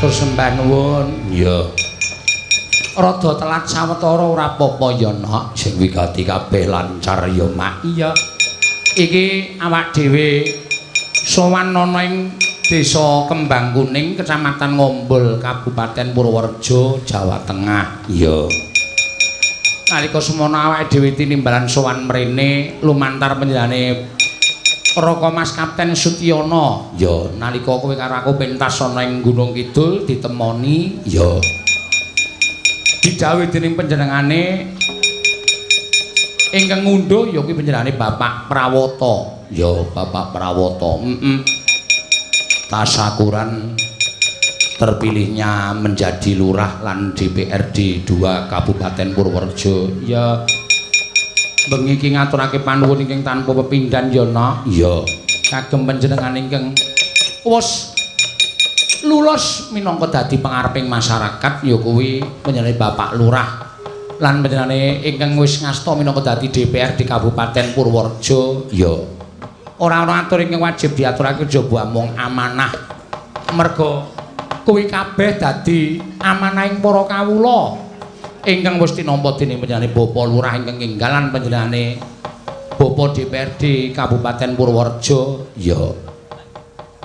Matur sembah nuwun. Iya. Rada telat sawetara ora apa-apa ya, Nok. Sing wigati kabeh lancar ya, Mak. Iya. Iki awak dhewe sowan ana ing Desa Kembang Kuning, Kecamatan Ngombol, Kabupaten Purworejo, Jawa Tengah. Iya. Nalika semono awake dhewe tinimbalan sowan mrene lumantar panjenengane Raka Mas Kapten Sutiyono. Ya, nalika kowe karo aku pentas ana ing Gunung Kidul ditemoni, ya. Didhawuhi dening panjenengane ingkang ngundhuh ya kuwi panjenengane Bapak Prawata. Ya, Bapak Prawata. Heeh. Tasakuran terpilihnya menjadi lurah lan DPRD 2 Kabupaten Purworejo. Ya. Bengi iki ngaturake panuwun ingkang tanpa pepindhan ya, Nok. Iya. Kagem panjenengan ingkang wis lulus minangka dadi pangareping masyarakat ya kuwi panjenengane Bapak Lurah lan panjenengane ingkang wis ngasta minangka dadi DPRD Kabupaten Purworejo. Ya. Ora ana atur ingkang wajib diaturake jaba amung amanah. Merga kuwi kabeh dadi amanahing para kawula. Ingkang wis tinampa dening panjenengane Bapak Lurah ingkang enggalan panjenengane Bapak DPRD Kabupaten Purworejo. Ya.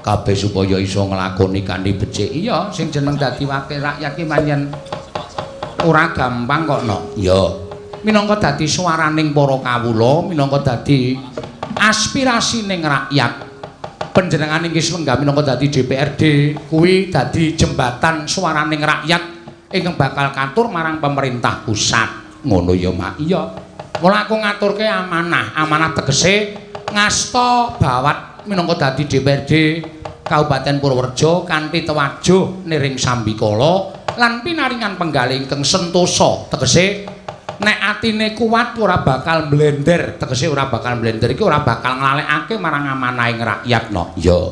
Kabeh supaya iso nglakoni kanthi becik. Iya, sing jeneng dadi wakil rakyat ki pancen ora gampang kok, Nok. Ya. Minangka dadi swaraning para kawula, minangka dadi aspirasining rakyat. Panjenengane inggih lenggah minangka dadi DPRD kuwi dadi jembatan swaraning rakyat ingkang bakal katur marang pemerintah pusat. Ngono ya, Mak. Iya. Mula aku ngaturke amanah. Amanah tegese ngasta bawat minangka dadi DPRD Kabupaten Purworejo kanthi tewajuh niring sambikala lan pinaringan penggalih ingkang sentosa. Tegese nek atine kuat ora bakal mblender. Tegese ora bakal mblender iki ora bakal nglalekake marang amanahing rakyat, no. Iya.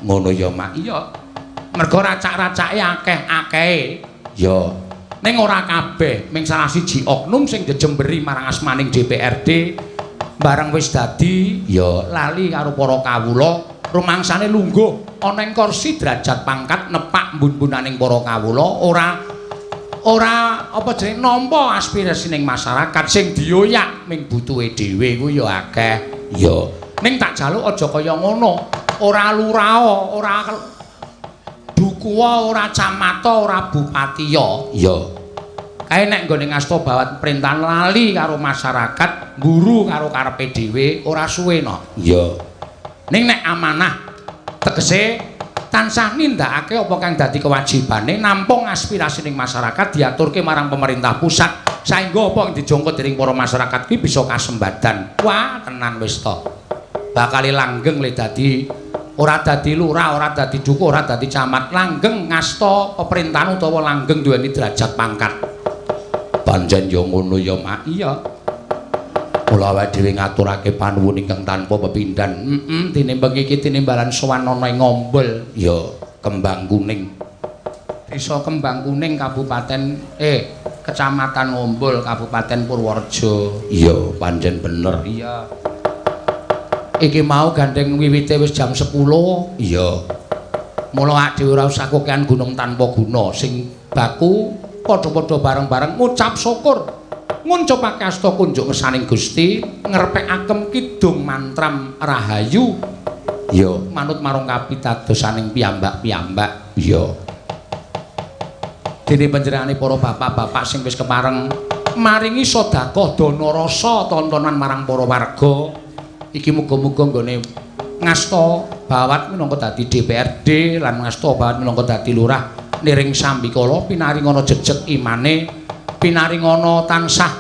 Ngono ya, Mak. Iya. Mergo racak-racake akeh-akehe. Ya. Ning ora kabeh, ming salah siji oknum sing jejemberi marang asmaning DPRD bareng wis dadi ya lali karo para kawula, rumangsane lungguh ana ing kursi derajat pangkat nepak mbun-mbunaning para kawula, ora ora apa jenenge nampa aspirasining masyarakat sing dioyak ming butuhe dhewe kuwi ya akeh. Ya. Ning tak jaluk aja kaya ngono. Ora lurah, ora dukuwa, ora camata, ora bupatiya. Ya. Kae nek nggone ngasta bawat perintahan lali karo masyarakat, guru karo karepe dhewe ora suwe, no. Iya. Ning nek amanah tegese tansah nindakake apa kang dadi kewajibane, nampung aspirasining masyarakat diaturke marang pemerintah pusat saengga apa kang dijangka dening para masyarakat kuwi bisa kasembadan. Wah, tenan wis to. Bakal langgeng le dadi ora dadi lurah, ora dadi dukuh, ora dadi camat, langgeng ngasta peperintahan utawa langgeng duweni derajat pangkat. Pancen ya ngono ya, Mak. Iya. Mula awake dhewe ngaturake panuwun ingkang tanpa pepindhan. Heeh, tinimbang iki tinimbalan sowan ana ing Ngombol, ya Kembang Kuning. Desa Kembang Kuning Kabupaten Kecamatan Ngombol, Kabupaten Purworejo. Iya, pancen bener. Iya. Iki mau gandeng wiwite wis jam 10. Iya. Mula awake dhewe ora usah kokean gunung tanpa guna, sing baku padha-padha bareng-bareng ngucap syukur. Nguncupake asta kunjuk ngersaning Gusti, ngrepekaken kidung mantram rahayu. Ya, manut marang kapitadosaning piyambak-piyambak. Iya. Dene panjenengane para bapak-bapak sing wis kepareng maringi sedekah dana rasa tontonan marang para warga. Iki muga-muga nggone ngasta bawat minangka dadi DPRD lan ngasta bawat minangka dadi lurah niring sambikala pinaringana jejeg imane, pinaringana tansah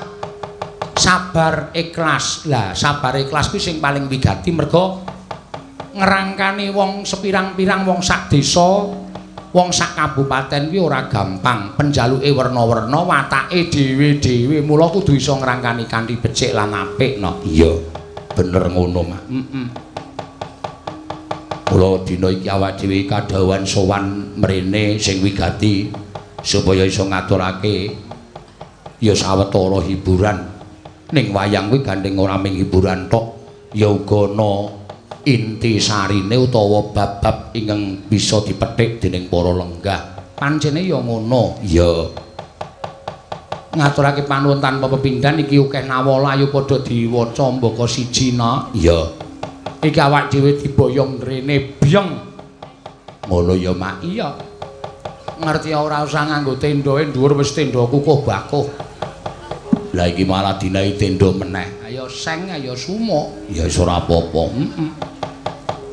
sabar ikhlas. Lah, sabar ikhlas kuwi sing paling wigati merga ngrangkani wong sepirang-pirang, wong sak desa, wong sak kabupaten kuwi ora gampang. Penjaluke werna-werna, watake dhewe-dhewe, mula kudu iso ngrangkani kanthi becik lan apik, no. Iya. Bener ngono, Mak. Heeh. Mula dina iki awak dhewe kadhawuhan sowan mrene sing wigati supaya iso ngaturake ya sawetara hiburan. Ning wayang kuwi gandeng ora mung hiburan tok, ya uga ana inti sarine utawa bab-bab ingkang bisa dipetik dening para lenggah. Pancene ya ngono. Iya. Ngaturake panuwun tanpa pepindhan iki akeh nawala ayo padha diwaca mbaka siji na. Iya. Iki awak dhewe diboyong rene byeng. Ngono ya, Mak. Iya. Ngerti ora usah nganggo tendoe dhuwur wis tenda kukuh bakuh. Lah iki malah dinahi tenda meneh. Ayo seng, ayo sumuk. Ya wis ora apa-apa. Heeh.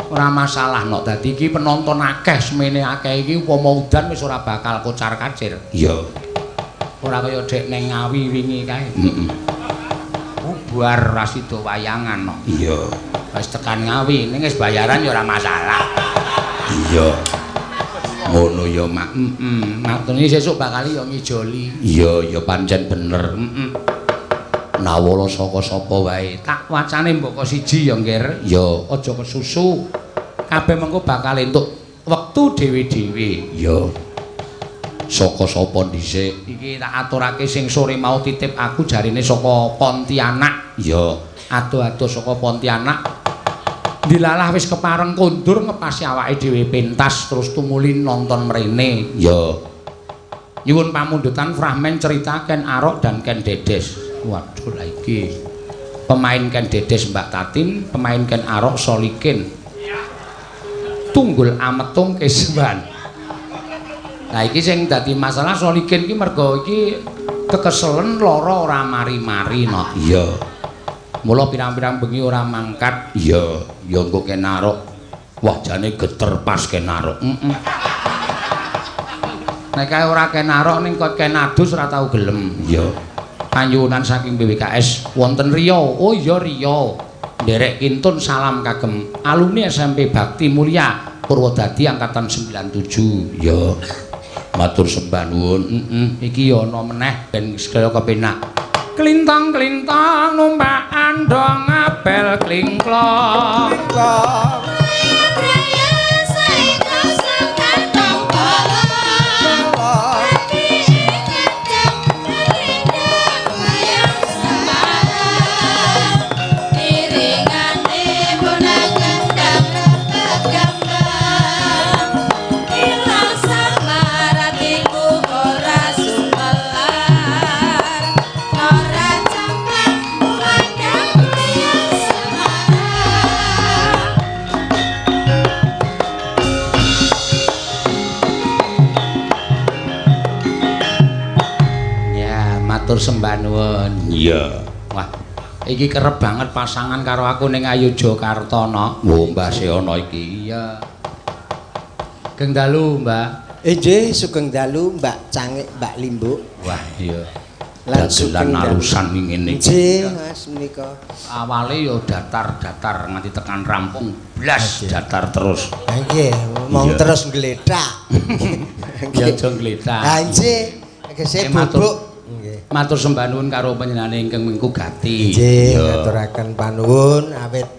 Ora masalah nok. Dadi iki penonton akeh semene akeh iki upama udan wis ora bakal kocar-kacir. Iya. Ora kaya dek ning Ngawi wingi kae. Heeh. Bubar ra sida wayangan nok. Iya. Wis tekan Ngawi ning wis bayaran ya ora masalah. Iya. Ngono ya, Mak. Heeh. Matune sesuk bakal ya ngijoli. Iya, ya pancen bener. Heeh. Nawala saka sapa wae. Tak wacane mbaka siji ya, Ngger. Ya, aja kesusu. Kabeh mengko bakal entuk wektu dhewe-dhewe. Ya. Saka sapa dhisik? Iki tak aturake sing sore mau titip aku jarine saka Pontianak. Ya, ado-ado saka Pontianak. Dilalah wis kepareng kondur ngepasi awake dhewe pentas terus tumuli nonton mrene. Ya. Nyuwun pamundutan fragmen cerita Ken Arok dan Ken Dedes. Waduh lah iki. Pemain Ken Dedes Mbak Tatin, pemain Ken Arok Solikin. Tunggul Ametung Keswan. Lah iki sing dadi masalah Solikin iki mergo iki kekeselen lara ora mari-mari no. Iya. Mula pirang-pirang bengi ora mangkat. Iya, ya engko Ken Arok. Wah, jane geter pas Ken Arok. Heeh. Nek kae ora Ken Arok ning kok Ken Adus ora tau gelem. Iya. Panyuwunan saking BWKS wonten Riau. Oh iya Riau. Nderek kintun salam kagem alumni SMP Bakti Mulia Purwodadi angkatan 97. Iya. Matur sembah nuwun. Heeh. Iki ya ana meneh ben segala kepenak. Klintang-klintang numpak andong apel klingklong. Klingklong. Matur sembah nuwun. Iya. Wah, iki kerep banget pasangan karo aku ning Ayogyakarta no. Oh, Mbah Seono iki. Iya. Sugeng dalu, Mbah. Nggih, sugeng dalu Mbak Cangik, Mbak Limbuk. Wah, iya. Lan sugeng alusan ngene iki. Nggih, Mas menika. Awale ya datar-datar nganti tekan rampung blas datar terus. Ha nggih, mong terus ngletak. Ya aja ngletak. Ha nggih, tegese bubuk. Matur sembah nuwun karo panjenengane ingkang mingku gati. Nggih, ngaturaken panuwun awit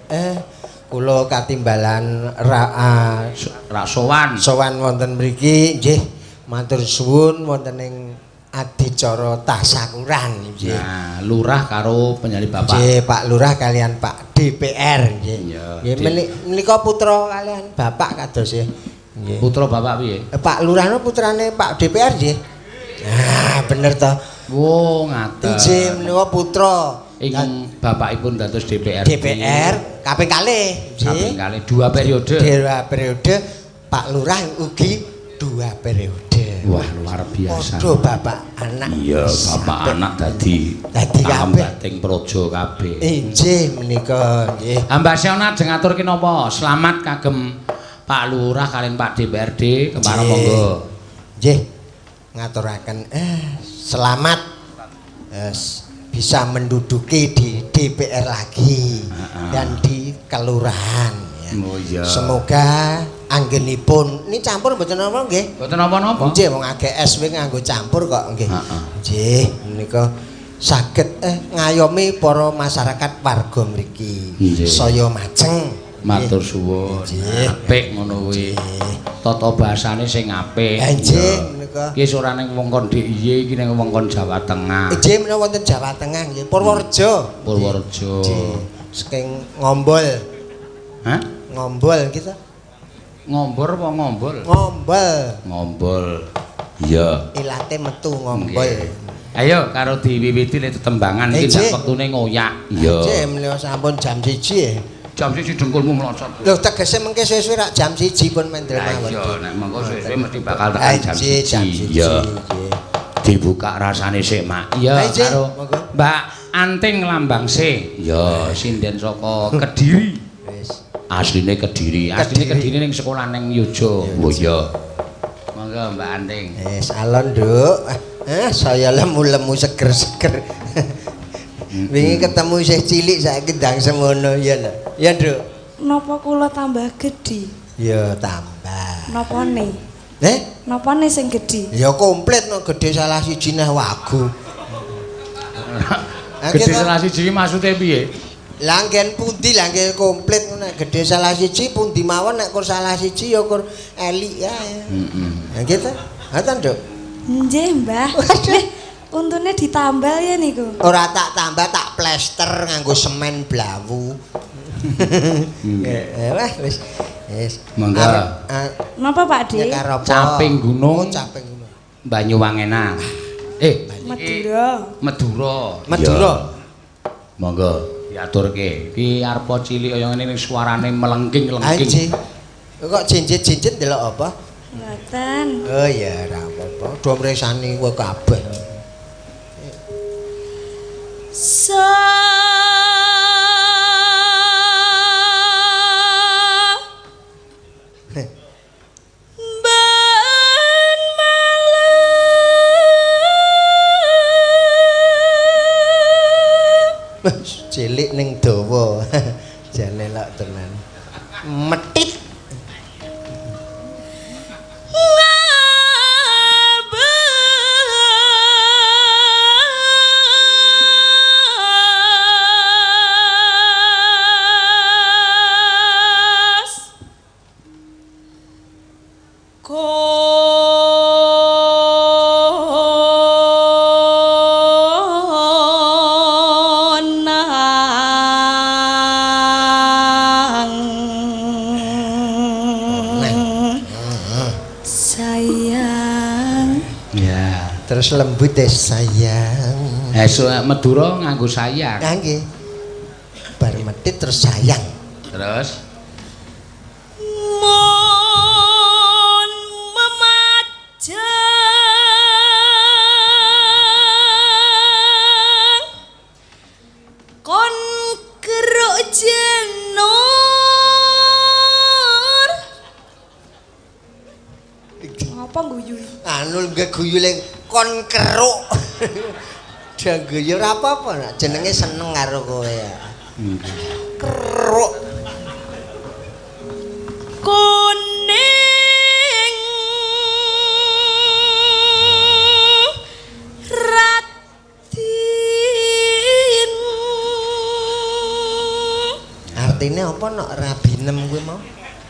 kula katimbalan rak sowan. Sowan wonten mriki nggih, matur suwun wonten ing adicara tasakuran nggih. Nah, lurah karo panjenengane Bapak. Nggih, Pak Lurah kalian Pak DPR nggih. Nggih, menika putra kalian Bapak kados nggih. Putra Bapak piye? Pak Lurah no putrane Pak DPR nggih. Nah, bener to. Wo, ngaten. Nggih, menika putra ingkang bapakipun dados DPR. DPR kaping kalih, nggih. Kaping kalih 2 periode. 2 periode, Pak Lurah ugi 2 periode. Wah, luar biasa. Padha bapak anak. Iya, bapak anak dadi ambating praja kabeh. Nggih, menika nggih. Mbah Seona ajeng aturke napa? Selamat kagem Pak Lurah kalian Pak DPRD kepareng monggo. Nggih. Ngaturaken selamat bisa menduduki di DPR lagi dan di kelurahan ya. Oh, iya. Semoga anggenipun ini campur mboten napa nggih? Mboten napa-napa. Nggih wong AGS kuwi nganggo campur kok nggih. Nggih menika saged ngayomi para masyarakat warga mriki. Saya majeng. Matur suwun. Apik ngono kuwi. Tata bahasane sing apik. Nggih menika. Iki ora ning wewengkon DIY iki ning wewengkon Jawa Tengah. Nggih menika wonten Jawa Tengah nggih, Purworejo. Purworejo. Nggih. Saking Ngombol. Hah? Ngombol kita. Ngombor apa ngombol? Ngombol. Ngombol. Iya. Ilate metu ngombol. Ayo karo diwiwiti le tetembangan iki ndak wektune ngoyak. Iya. Nggih, menika sampun jam 1 ya. Jam 1 dengkulmu mlocot. Lho tegese mengke suwe-suwe rak jam 1 pun mendel mawon. Iya, nek mengko suwe-suwe mesti bakal tekan jam 1. Iya. Dibuka rasane sik, Mak. Iya, karo Mbak Anting Lambang C. Iya, sinden saka Kediri. Wis. Asline Kediri. Asline Kediri ning sekolah ning Yojo. Oh iya. Monggo Mbak Anting. Wis alon, Nduk. Saya lemu-lemu seger-seger. Wingi ketemu isih cilik saiki ndang semono ya lho. Ya, Nduk. Napa kula tambah gedhi? Ya tambah. Napane? Napane sing gedhi? Ya komplit no gedhe salah siji neh wagu. Gedhe salah siji maksude piye? Lah nggen pundi lah nggih komplit nek gedhe salah siji pundi mawon nek kur salah siji ya kur elik ae. Heeh. Ha nggih ta? Ha ta, Nduk? Nggih, Mbah. Untune ditambal ya niku. Ora tak tambah, tak plester nganggo semen blawu. Wah wis. Wis. Monggo. Napa Pak De? Caping Gunung. Oh, Caping Gunung. Banyuwangenan. Madura. Madura. Madura. Monggo diaturke. Iki arpa cilik kaya ngene ning suarane melengking-lengking. Kok jinjit-jinjit ndelok apa? Mboten. Oh ya ora apa-apa. Do mresani kowe kabeh. Ben malam cilik ning dawa. Jane lak tenan. Metit. Terus lembut deh sayang. Madura nganggo sayang. Nggih. Bar metit terus sayang. Terus mun memajang kon keruk jenur. Apa guyu? Anu nggih guyu le kon keruk. Dia guyu ora apa-apa nak jenenge seneng karo kowe ya. Keruk. Kuning Radin. Artine apa nok rabinem kuwi mau?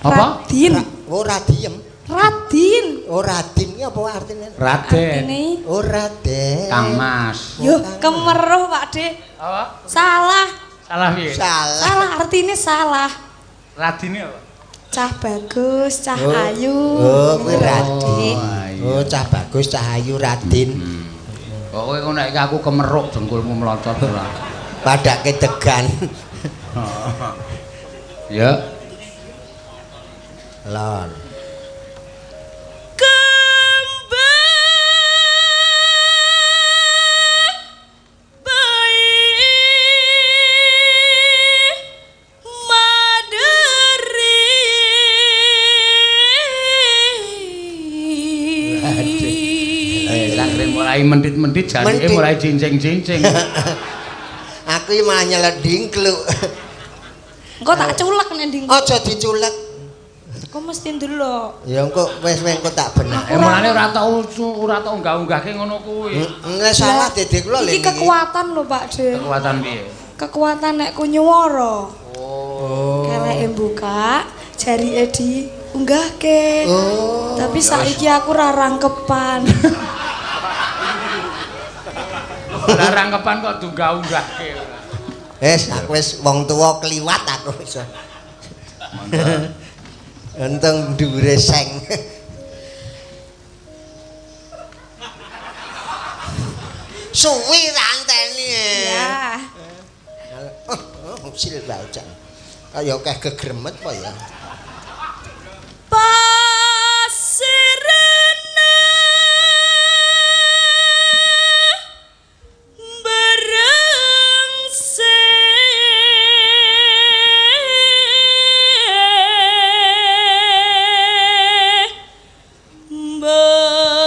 Apa? Radin. Oh radiem. Radin. Oh Radin ki apa artine? Raden. Oh Raden. Kang Mas. Yo kemeruh Pak De. Apa? Salah. Salah piye? Salah. Salah artine salah. Radine apa? Cah bagus, cah ayu. Oh, kuwi Radin. Oh, cah bagus, cah ayu Radin. Kok kowe nek iki aku kemeruk dengkulmu mlocot ora. Padake degan. Ya. Lon. Mulai mentit-mentit jarike mulai cincing-cincing. Aku iki malah nyelek dingkluk. Engko tak culek nek dingkluk. Aja diculek. Kok mesti ndelok. Ya engko wis engko tak benak. Mulane ora tau unggah-unggahke ngono kuwi. Nek salah dede kula lho. Iki kekuatan lho Pak De. Kekuatan piye? Kekuatan nek ku nyuwara. Oh. Keleke buka, jarike diunggahke. Oh. Tapi saiki aku ora rangkepan. Lah rangkepan kok dunggah-unggahke. Wis aku wis wong tuwa kliwat aku wis. Untung dhuwure seng. Suwi ranteni. Ya. Oh, sil bae jan. Kaya akeh gegremet apa ya? Pasirena berengse berse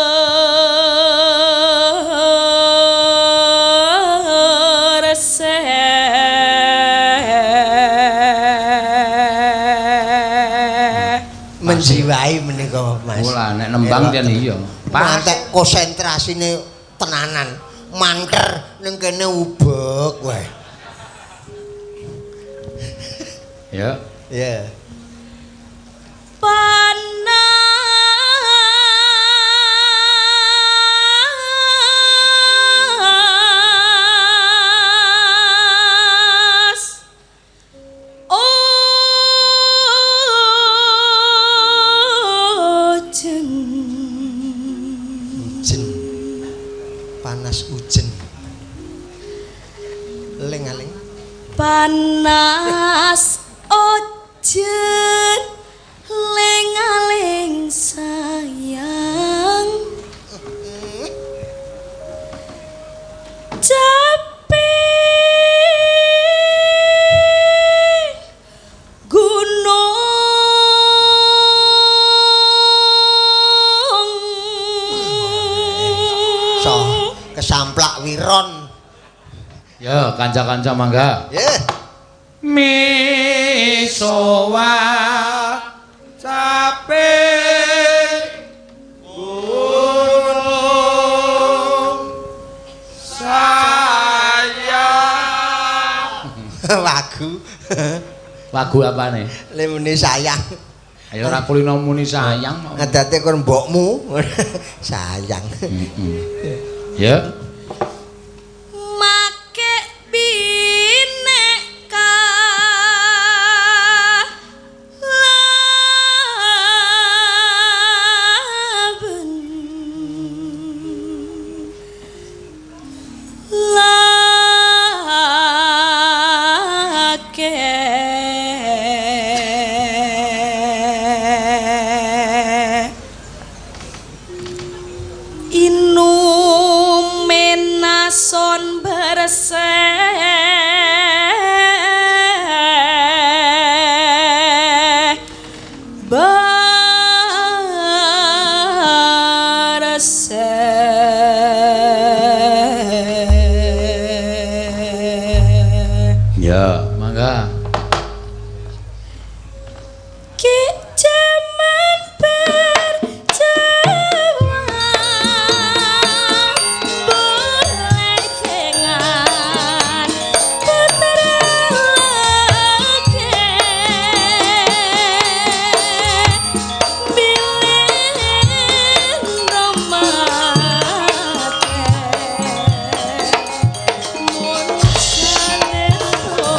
Menjiwai menika Mas. Ora nek nembang ten iya. Pas mantek konsentrasine tenanan. Manter ning kene ubek wae. Ya. Ya. Panas ojen. Ujen. Panas ujen. Ling-aling. Panas ojen ling-aling sayang. Capek gunung. So, kesamplak wiron. Ya, kanca-kanca mangga. Ya. Misowa capek gunung sayang. Lagu. Lagu apane? Lemune sayang. Ayo ora kulino muni sayang. Ngadate kon mbokmu. Sayang. Ya. Make bineka laben lake inumenason berseh berseh. Ya, mangga. Ki jaman berjalan bolekengan putra lake bilin romake mun salento.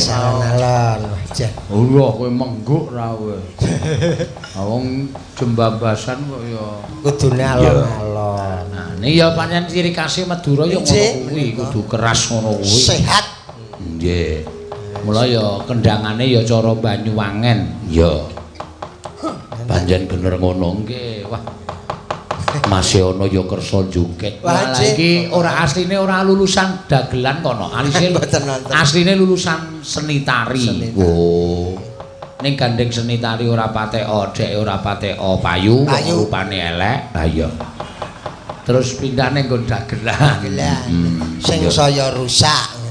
Wis alon-alon. Jan. Ora kowe mengguk ra kowe. Wong jembambasan kok ya kudune alon-alon. Nah, ini ya pancen ciri khase Madura ya ngono kuwi, kudu keras ngono kuwi. Sehat. Nggih. Mula ya kendangane ya cara Banyuwangen. Ya. Pancen bener ngono nggih. Wah. Masih ana ya kersa joget. Wah, iki ora asline ora lulusan dagelan kono. Asline asline lulusan seni tari. Oh. Ning gandeng seni tari ora pateka, dhek ora pateka payu, rupane elek. Ha iya. Terus pindah ning nggon dagelan. Sing saya rusak.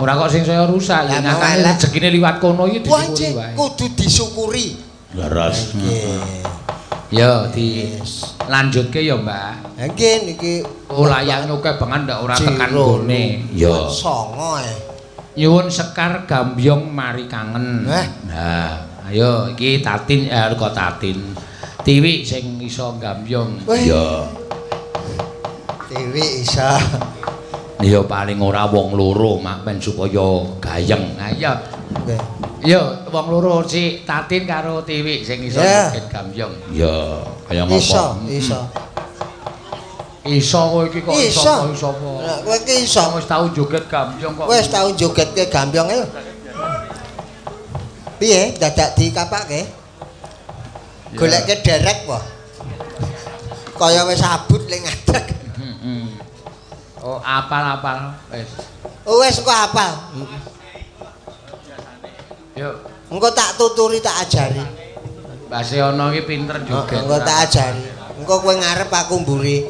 Ora kok sing saya rusak, ya nyatane rezekine liwat kono iki disyukuri wae. Kudu disyukuri. Leres. Nggih. Ya dilanjutke ya, Mbak. Nggih niki oh layang akeh banget ndak ora tekan gone. Ya. Songo ae. Nyuwun sekar gambyong mari kangen. Nah, ayo iki Tatin kok Tatin. Tiwi sing iso gambyong. Ya. Tiwi iso. Ya paling ora wong loro mak men supaya gayeng. Ayo. Nggih. Ya wong loro si Tatin karo Tiwi sing iso joget gambyong. Ya, kaya ngopo? Iso, iso. Iso kowe iki kok iso iso apa? Lah kowe iki iso wis tau joget gambyong kok. Wis tau jogetke gambyong e. Piye dadak dikapake? Goleke derek po. Kaya wis abut ling ngadeg. Heeh. Oh, apal-apal wis. Oh, wis kok apal. Yo, engko tak tuturi tak ajari. Mbah Seono iki pinter joget. Engko tak ajari. Engko kowe ngarep aku mburi.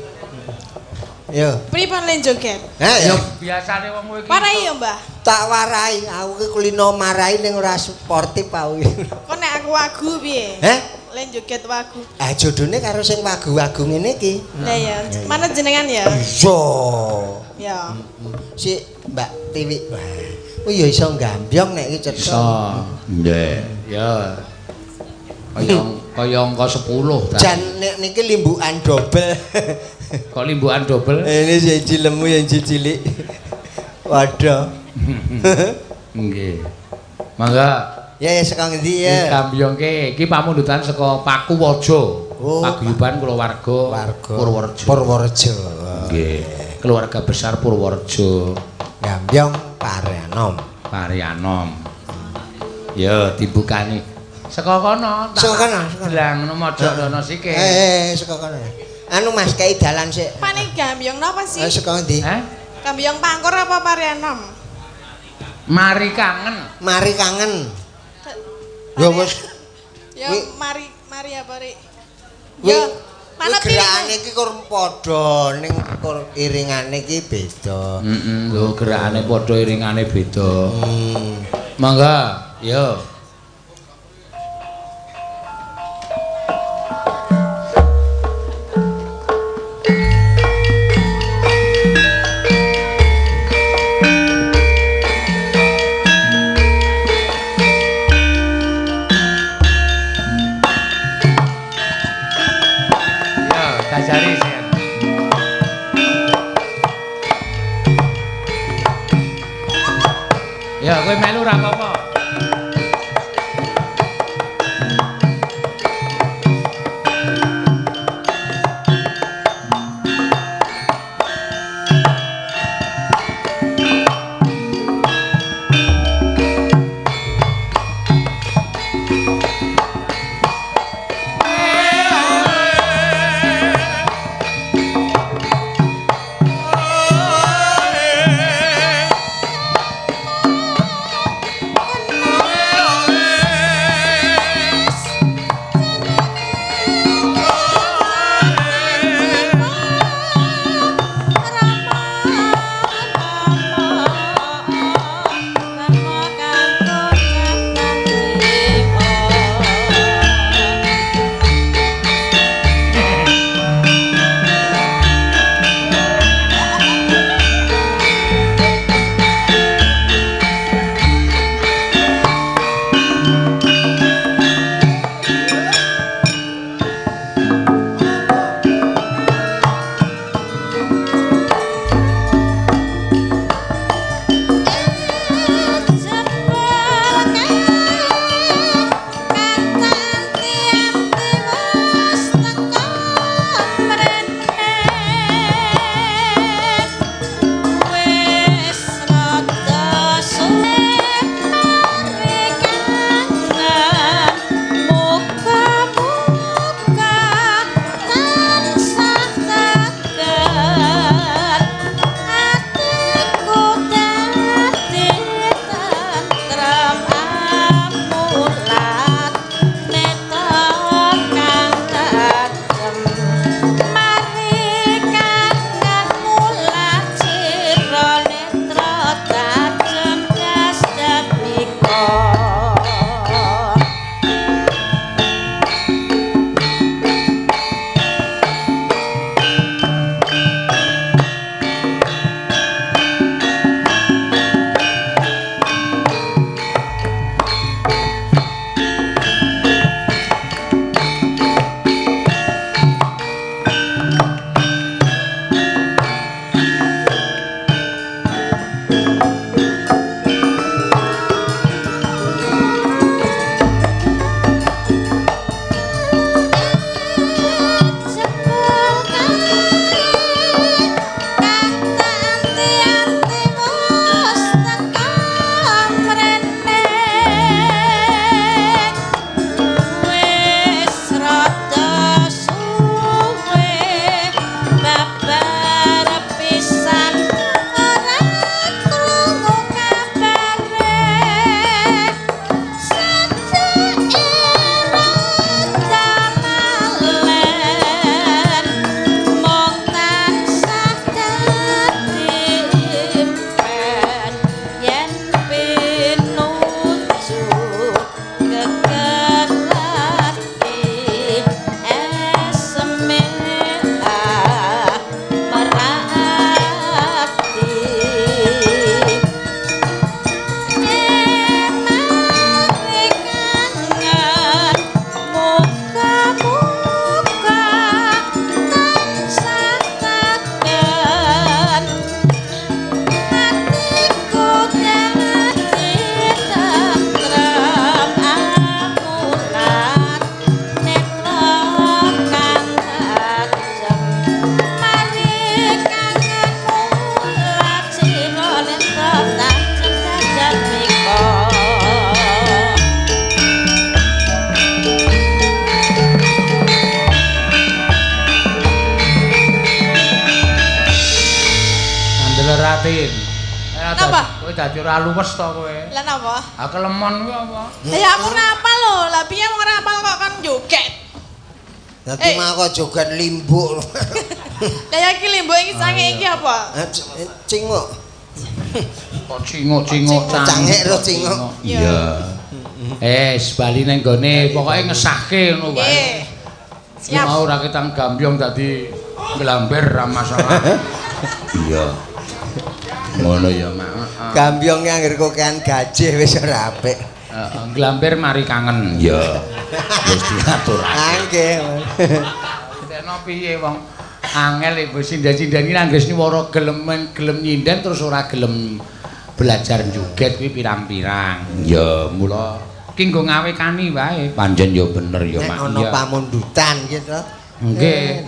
Yo. Pripun le joget? Ha yo biasane wong kowe iki. Warai yo, Mbah. Tak warai, aku ki kulino marai ning ora sportif aku. Kok nek aku wagu piye? Heh? Le joget wagu. Ah jodone karo sing wagu-wagu ngene iki. Lah ya, mana jenengan ya? Iya. Ya. Si Mbak Tiwi. Oh ya iso gambyong nek iki cetha. Iso. Nggih. Ya. Kaya angka 10 ta. Jan nek niki limbukan dobel. Kok limbukan dobel? Ini siji lemu yang cilik. Waduh. Nggih. Mangga. Ya ya saka ngendi ya? Gambyongke iki pamundutan saka Pakuwaja. Oh, Paguyuban kulawarga Purworejo. Purworejo. Nggih. Keluarga besar Purworejo. Gambyong Parianom. Parianom. Ya dibukani. Saka kono. Saka kono. Lah ngono mojok rono sike. Saka kono. Anu Mas kei dalan sik. Pane gambyong napa sih? Saka ngendi? Heh? Gambyong Pangkur apa Parianom? Mari kangen. Mari kangen. Ya wis. Ya mari mari apa Rik? Ya manut gerakane iki kur padha ning kur iringane iki beda. Heeh, lho gerakane padha iringane beda. Mangga, yo. Ya, kowe melu ora apa-apa. Jeleratin. Napa? Kowe dadi ora luwes to kowe. Lah napa? Ha kelemon kuwi apa? Lah ya aku ora apal lho. Lah piye wong ora apal kok kon joget. Dadi mah kok joget limbuk. Lah ya iki limbuk iki sange iki apa? Cinguk. Kok cinguk-cinguk cangek ro cinguk. Iya. Bali nang gone pokoke ngesahke ngono wae. Siap. Mau ora ketang gambyong dadi nglamber ra masalah. Iya. Ngono ya, Mak. Gambyong angger kokean gajih wis ora apik. Heeh, nglamber mari kangen. Iya. Wis diaturake. Nggih. Tekno piye wong angel ibu sinden-sinden iki anggere nyuwara gelem gelem nyinden terus ora gelem belajar joget kuwi pirang-pirang. Ya, mula ki nggo ngawekani wae. Pancen ya bener ya, Mak. Nek ana pamundutan gitu. Nggih.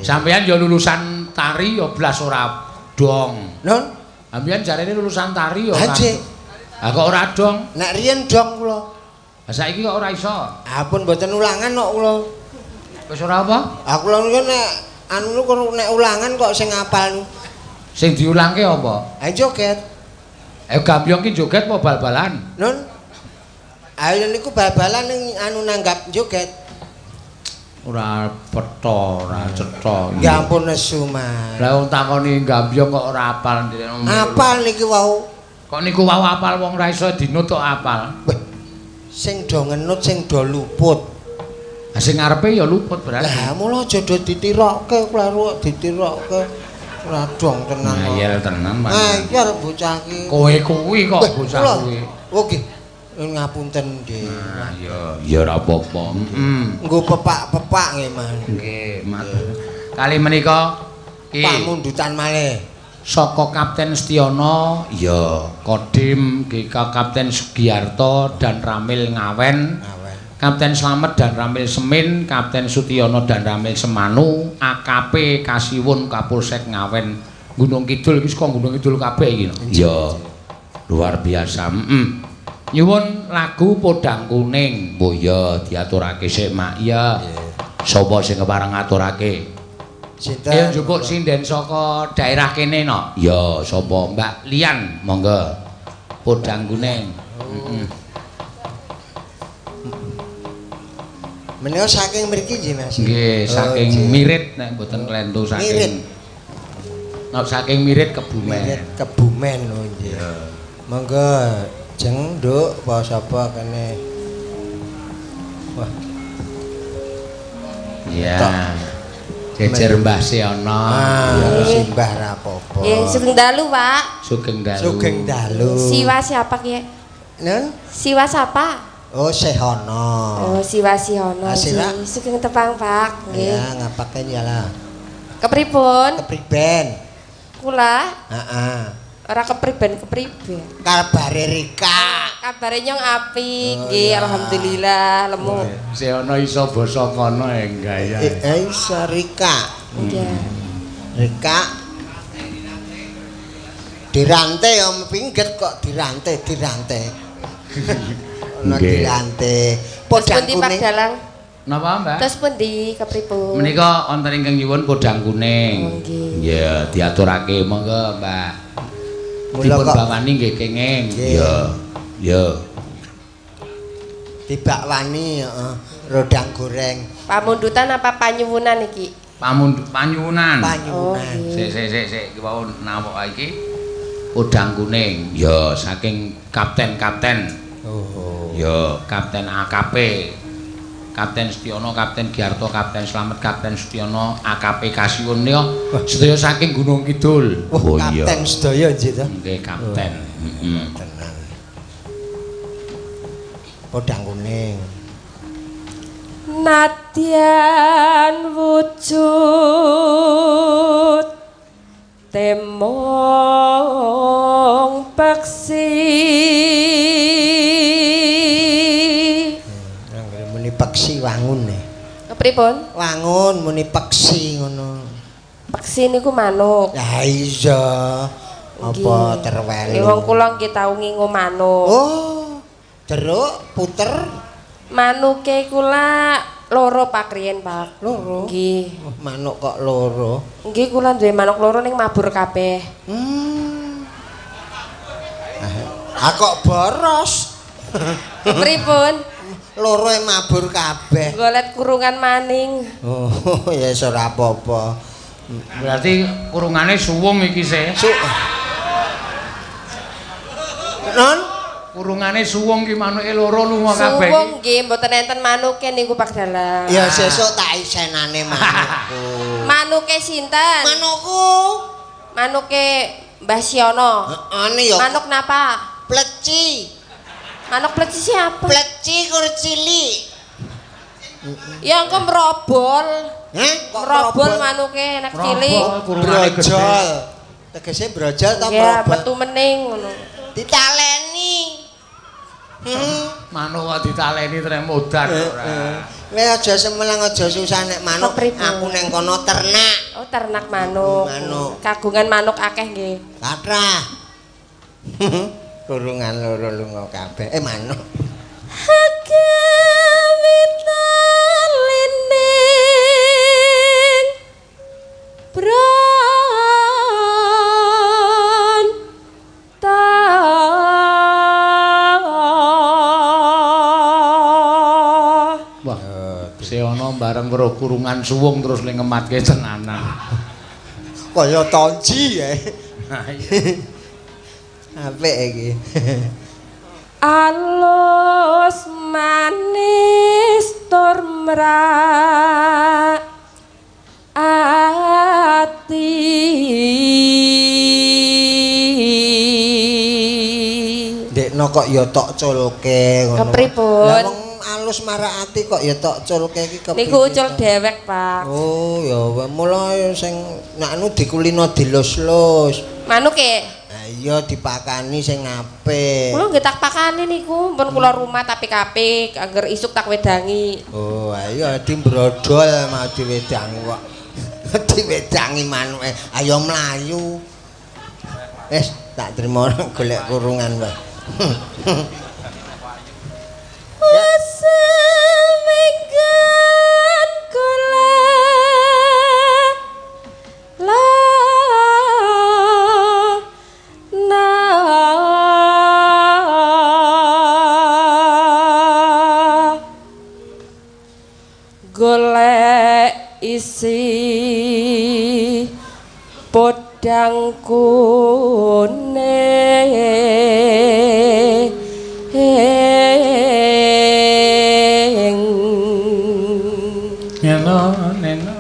Sampeyan ya lulusan tari ya blas ora dong. Nun, sampeyan jarene lulusan tari ya ora. Nggih. Ha kok ora dong? Nek riyen dong kula. Lah saiki kok ora iso? Ampun mboten ulangan kok kula. Wis ora apa? Ha kula niku nek anu nek ulangan kok sing ngapal. Sing diulangke apa? Ha joget. Gambyong ki joget apa bal-balan? Nun. Ayo niku bal-balan ning anu nanggap joget. Ora petha, ora cetha. Ya ampun nesu, Mas. Lah wong takoni gambyong kok ora apal. Apal niki wau. Kok niku wau apal wong ora iso dinut kok apal. Sing do ngenut sing do luput. Lah sing ngarepe ya luput berarti. Lah mula aja do ditirokke, kleru ditirokke. Ora dong tenan. Ngayal tenan, Mas. Ngayal bocah iki. Kowe kuwi kok bocah kuwi. Oh nggih. Ngapunten nggih. Nah, ya ya ora apa-apa. Heeh. Nggo pepak-pepak nggih, Mas. Nggih, Mas. Kali menika ki pamundutan malih. Saka Kapten Setiono, ya, Kodim GK Kapten Sugiarto dan Ramil Ngawen. Kapten Slamet dan Ramil Semin, Kapten Sutiono dan Ramil Semanu, AKP Kasiwun Kapolsek Ngawen, Gunung Kidul iki saka Gunung Kidul kabeh iki. Ya. Luar biasa. Heeh. Nyuwun lagu Podang Kuning. Oh iya, diaturake sik, Mak. Iya. Sapa sing kepareng ngaturake? Sinten? Ayo njupuk sinden saka daerah kene no. Ya, sapa? Mbak Lian, monggo. Podang Kuning. Heeh. Menika saking mriki nggih, Mas. Nggih, saking Mirit nek mboten klentu saking. Mirit. Nek saking Mirit Kebumen. Mirit Kebumen oh nggih. Monggo jeng nduk apa sapa kene. Wah. Iya. Jejer Mbah Seono. Ah, simbah ra apa-apa. Nggih, sugeng dalu, Pak. Sugeng dalu. Sugeng dalu. Siwa siapa ki? Nun? Siwa sapa? Oh, Sehono. Oh, Siwa Sihono. Sugeng tepang, Pak. Nggih. Ya, ngapaken ya lah. Kepripun? Kepriben. Kula? Heeh. Ora kepriben-kepriben. Kabare Rika. Kabare nyong apik, nggih, alhamdulillah, lemu. Sehono iso basa kono enggak ya. Iso Rika. Nggih. Rika. Dirante ya pingget kok dirante, dirante. Ono dirante. Podang kuning. Napa, Mbak? Terus pundi kepripun? Menika wonten ingkang nyuwun podang kuning. Oh, nggih. Iya, diaturake monggo, Mbak. Mula Dipun bawani nggih kenging. Iya. Ya. Dibakwani heeh, rodang goreng. Pamundutan apa panyuwunan iki? Panyuwunan. Panyuwunan. Sik sik sik sik iki wau nawok iki podang kuning. Ya, saking kapten-kapten. Oh. Ya, Kapten AKP. Kapten Setiono, Kapten Giarto, Kapten Slamet, Kapten Sutiono, AKP Kasiwun menika sedaya saking Gunung Kidul. Oh, kapten sedaya nggih to. Nggih, kapten. Heeh. Tenan. Podang kuning. Nadyan wujud temong peksi. Anggere muni peksi wangun e. Kepripun? Wangun muni peksi ngono. Peksi niku manuk. Lah iya. Apa terwelu? Wong kula nggih tau ngingu manuk. Oh. Jeruk puter. Manuke kula loro Pak riyen, Pak. Loro? Nggih. Oh, manuk kok loro? Nggih, kula duwe manuk loro ning mabur kabeh. Ah kok boros. Pripun? Loro e mabur kabeh. Golet kurungan maning. Oh, ya wis ora apa-apa. Berarti kurungane suwung iki sih. Non? Kurungane suwung ki manuke loro lunga kabeh. Suwung nggih mboten enten manuke niku Pak Dalang. Ya sesuk tak isenane manukku. Manuke sinten? Manukku. Manuke Mbah Siono. Heeh ya. Manuk napa? Pleci. Manuk pleci siapa? Pleci kur cilik. Ya engko merobol. Heh, kok merobol manuke anak cilik. Brojol. Tegese brojol ta merobol? Ya metu mening ngono. Ditaleni. Manuk kok ditaleni trek modar ora. Kowe aja semelang aja susah nek manuk. Aku neng kono ternak. Oh, ternak manuk. Manuk. Kagungan manuk akeh nggih. Kathah. Kurungan loro lunga kabeh. Manuk. Hakawitalining bronta. Wah, Seono bareng weruh kurungan suwung terus le ngematke tenanan. Kaya tonji ya. Apik iki. Alus manis tur mrak ati. Ndekno kok ya tok culke ngono. Kepripun? Lah wong alus marak ati kok ya tok culke iki kepriye? Niku ucul dewek, Pak. Oh, ya mula sing nek anu dikulino dilus-lus. Manuke? Iya dipakani sing apik. Kula nggih tak pakani niku, pun kula rumah apik-apik, angger isuk tak wedangi. Oh, ayo dimbrodol mau diwedangi kok. Diwedangi manuke, ayo mlayu. Wis tak trimo golek kurungan wae. Seminggan kula la golek isi podang kuning. Neno neno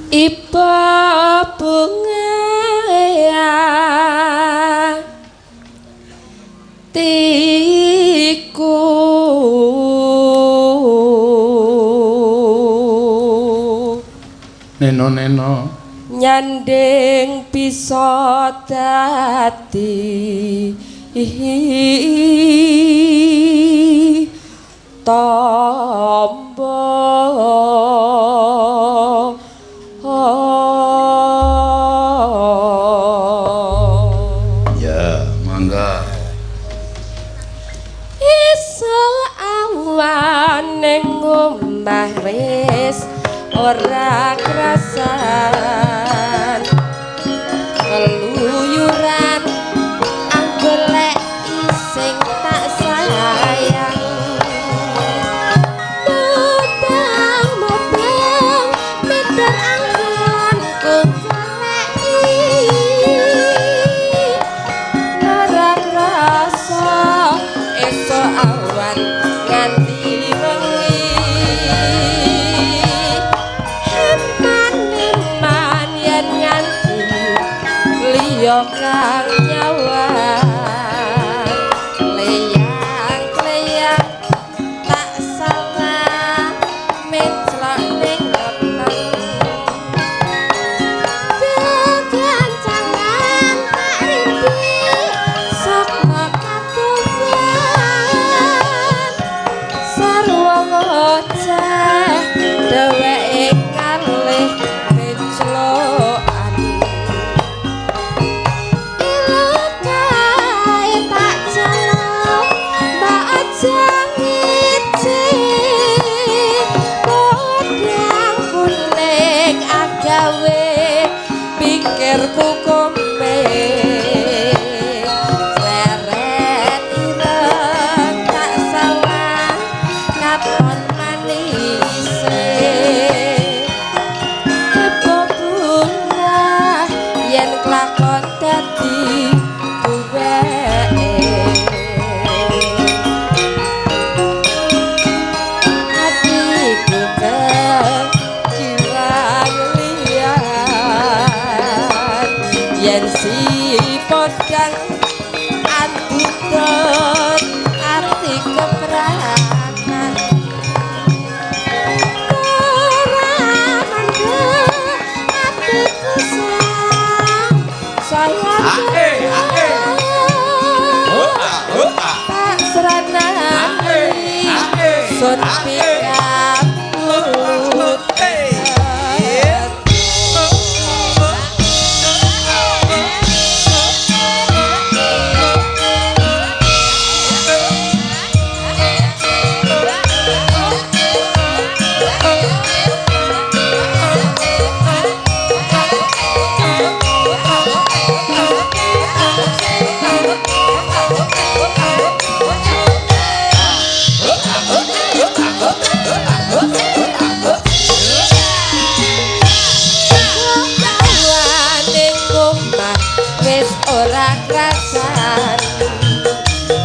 iba bunga tiku. Neno neno nyanding bisa dadi tombo. Ya, mangga. Iso awan ning omah wis ora krasan keluyuran anggolek sing tak sayang mubang-mubang meter anggonku goleki ora krasa esuk awan nganti wengi. Liya kang nyawang leyang-leyang tak salah menclok ning weteng kekancangan tak rindi saka katuwan sarwa ngoceh dheweke kalih penclokan. Pikirku kompe Yen si podang andudut ati kepranan ora mandek atiku sang saya tak seranani sun pikaput. Wane omah wis ora krasan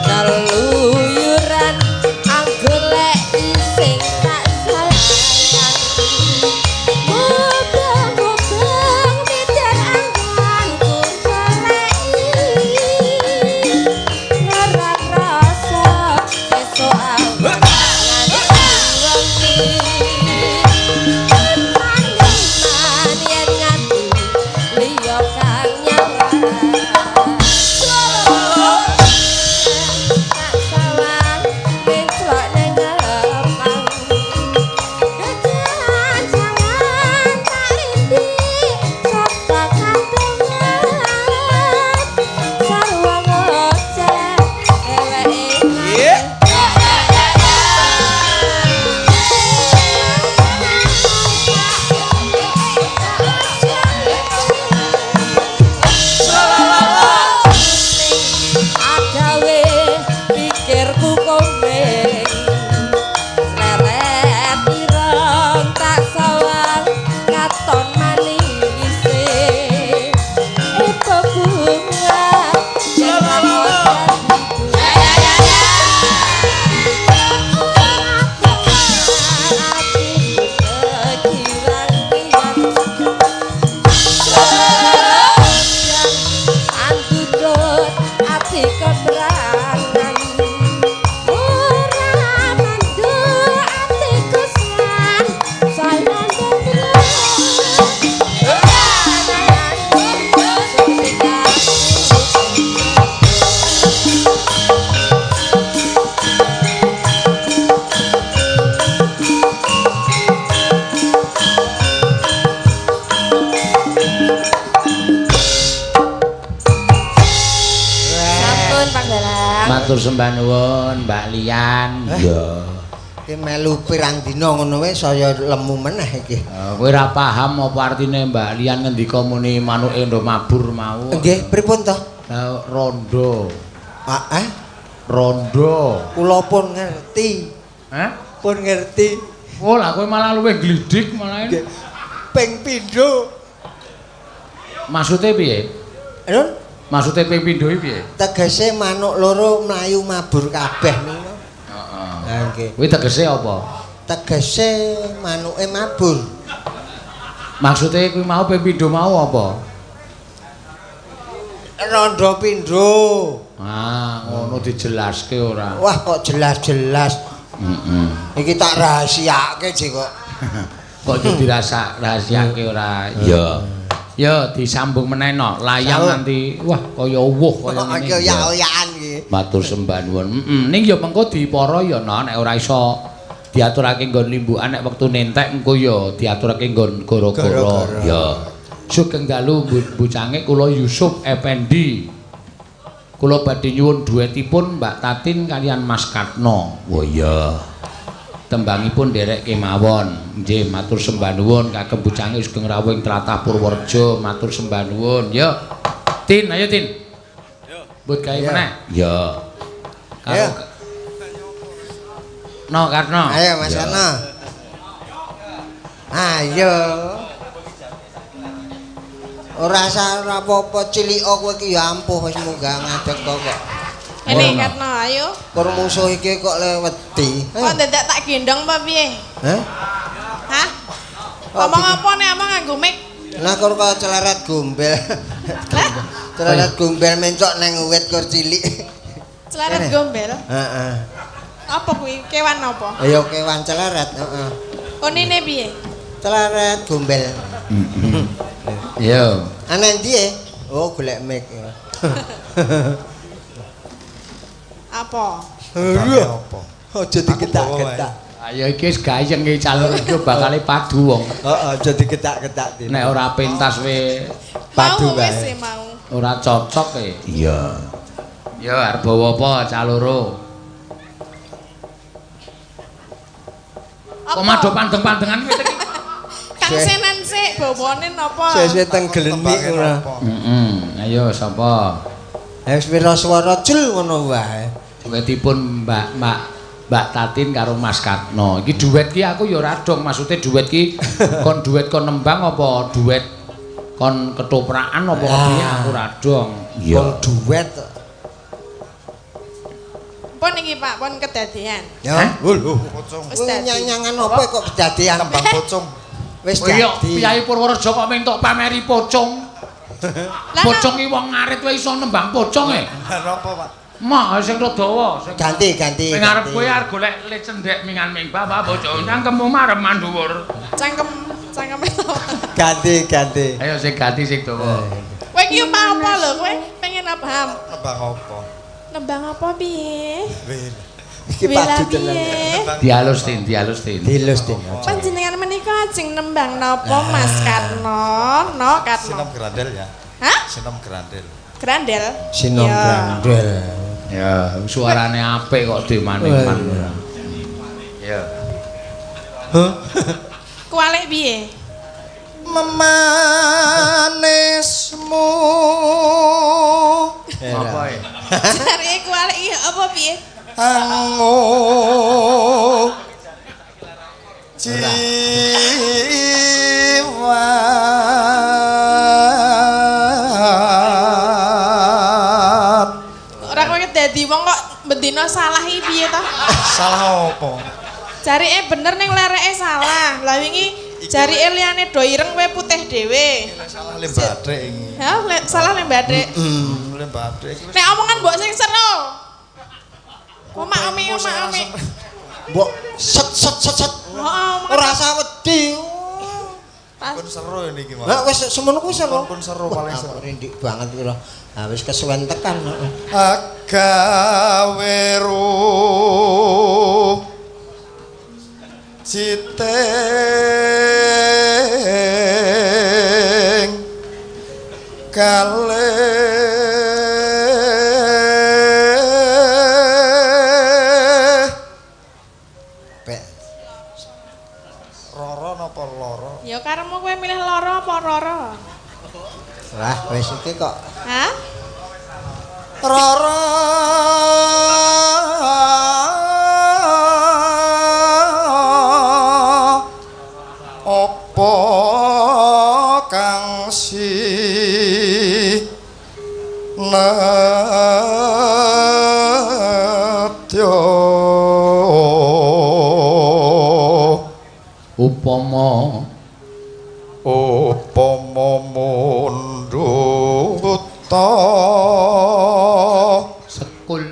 keluyuran anggolek sing tak sayang mubeng-mubeng midan anggonku goleki ora krasa esuk awan nganti wengi. Yen nganti liya kang nyawang tak sawang menclok nang lepang kejangan tak rindi sapa katongan sarwa ngoceh dheweke. Agawe pikirku komeng leret ireng tak sawang katon manise ibu bunga yen andudut ati kepranan ora manduk atiku san sayang. Sampun Pak Dalang. Matur sembah nuwun Mbak Lian. Iya. Iki melu pirang dina ngono wae saya lemu meneh iki. Kowe ora paham apa artine Mbak Lian ngendika muni manuke ndo mabur mau. Nggih, pripun to? Rondo. Ah, Rondo. Kula pun ngerti. Hah? Pun ngerti. Oh, lah kowe malah luwih glidik malah. Nggih. Ping pindho. Maksude piye? Nun, Maksude ping pindho iki piye? Tegese manuk loro mlayu mabur kabeh niku. Heeh. Ha nggih. Kuwi tegese apa? Tegese manuke mabur. Maksude kuwi mau ping pindho mau apa? Rondo pindho. Ah, ngono dijelaske ora. Wah, kok jelas-jelas. Heeh. Iki tak rahasiake jek kok. Kok dirasa rahasiake ora? Iya. Ya disambung meneh no. Layang nanti wah kaya uwuh kaya ngene. Iki oyak-oyakan iki. Matur sembah nuwun. Heeh, ning ya mengko dipara ya no nek ora iso diaturake nggon limbukan nek wektu nentek engko ya diaturake nggon goro-goro. Ya. Sugeng dalu bucange kula Yusuf Effendi. Kula badhe nyuwun duetipun Mbak Tatin kalian Mas Katno. Wah iya. Tembangipun nderek kemawon. Nggih, matur sembah nuwun kagem bucange sugeng rawuh ing tlatah Purworejo, matur sembah nuwun. Yo. Tin, ayo Tin. Yo. Mbut gawe meneh. Yo. Karo No, Karno. Ayo Mas Karno. Ayo. Ora usah ora apa-apa cilika kowe iki ya ampuh wis munggah ngadeg kok. Ini Karno, ayo. Kur musuh iki kok le wedi. Kok dadak tak gendong apa piye? Hah? Hah? Ngomong apa nek omong nganggo mic? Nah kok kaya celeret gombel. Celeret gombel mencok nang wit kur cilik. Celeret gombel. Heeh. Apa kuwi? Kewan apa? Ayo kewan celeret, heeh. Onine piye? Celeret gombel. Iya. Ana endi e? Oh, golek mic. Apa? Iya. Apa? Aja diketak-ketak. Ayo iki wis gayeng iki calon iki bakale padu wong. Heeh, aja diketak-ketak. Nek ora pentas we Padu mau wis wae. e, mau. ora cocok e. Iya. Ya arep bawa apa caloro? Kok mado pandeng-pandengan kuwi iki? Kang Senan sik bawane napa? Sesuk teng glenik ora. Heeh. Ayo sapa? Ayo wis pira swara jul ngono wae. Duetipun Mbak Tatin karo Mas Katno. Iki duet ki aku ya ora dong, maksude duet ki kon duet kon nembang apa duet kon ketoprakan apa kepiye aku ora dong. Wong duet. Pun iki Pak, pun kedadean. Ya. Lho, pocong. Wis dadi. Nyanyangan apa kok kedadean? Tembang pocong. Wis Oh iya, dadi. Piyai Purworejo kok mentok pameri pocong. Lah Pocong ki wong ngarit wae iso nembang pocong e. Lah napa, Pak? Mah sing rada dawa, sing Ganti, ganti. sing arep ganti. kowe arep golek le cendhek mingan ming bapak pocong cangkemmu marem mandhuwur. Cangkem, cangkem. Ganti, ganti. Ayo sing ganti sing dawa. Kowe iki omah apa lho? Kowe pengen apa? Ham? Nembang apa? Nembang apa piye? Wel. Iki Wela padu tenan. piye? Dialus tin, dialus tin. Dilus tin. Panjenengan menika ajeng nembang napa Mas Katno? No Katno. Sinom grandel ya. Hah? Sinom grandel. Grandel. Sinom Ya. grandel. Ya, suarane apik kok dimaning-man. Ya. Kualik piye? Memanismu Apa e? Jarike kualik iki apa piye? angu jiwa. Ora kowe dadi wong kok bendina salah iki piye to? Salah apa? Jarike bener ning lereke salah. Lah wingi jarike liyane do ireng kowe putih dhewe. Salah lembadhek iki. Hah, salah lembadhek. Lembadhek iki wis Nek omongan mbok sing seru. Omak omi omak omi. Mbok set set set set. Heeh, Ora usah wedi. pun seru niki, Mas. Lah wis semono kuwi seru. Pun seru paling Wah, seru. aku rindik banget kuwi lho. Ah wis kesuwen tekan. Agawe ruh citing kalih Pek. Roro napa loro? Ya karepmu kowe milih loro apa roro? Wah, wis iki kok Hah? Roro apa kang si nedya Upama upama mundhuta sekul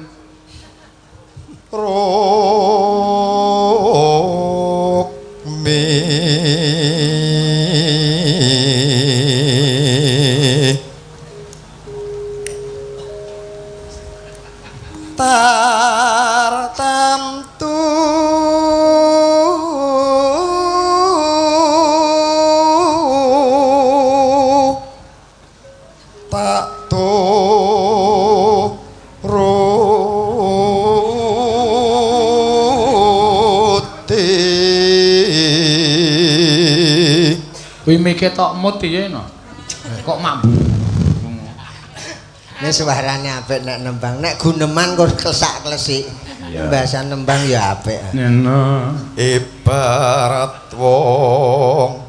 rukmi tartamtu tak turuti. Kuwi mike tok mut piye no? Kok mak Nek suarane apik nek nembang, nek guneman kok klesak-klesik. Bahasa nembang ya apik. Neno. Ibarat wong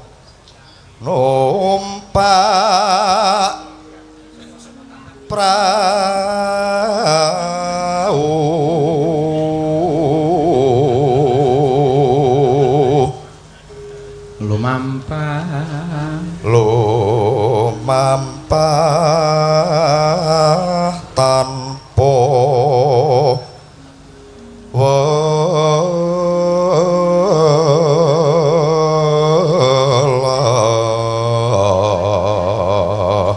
numpak prau Lumampah lumampah Lampah tanpa welah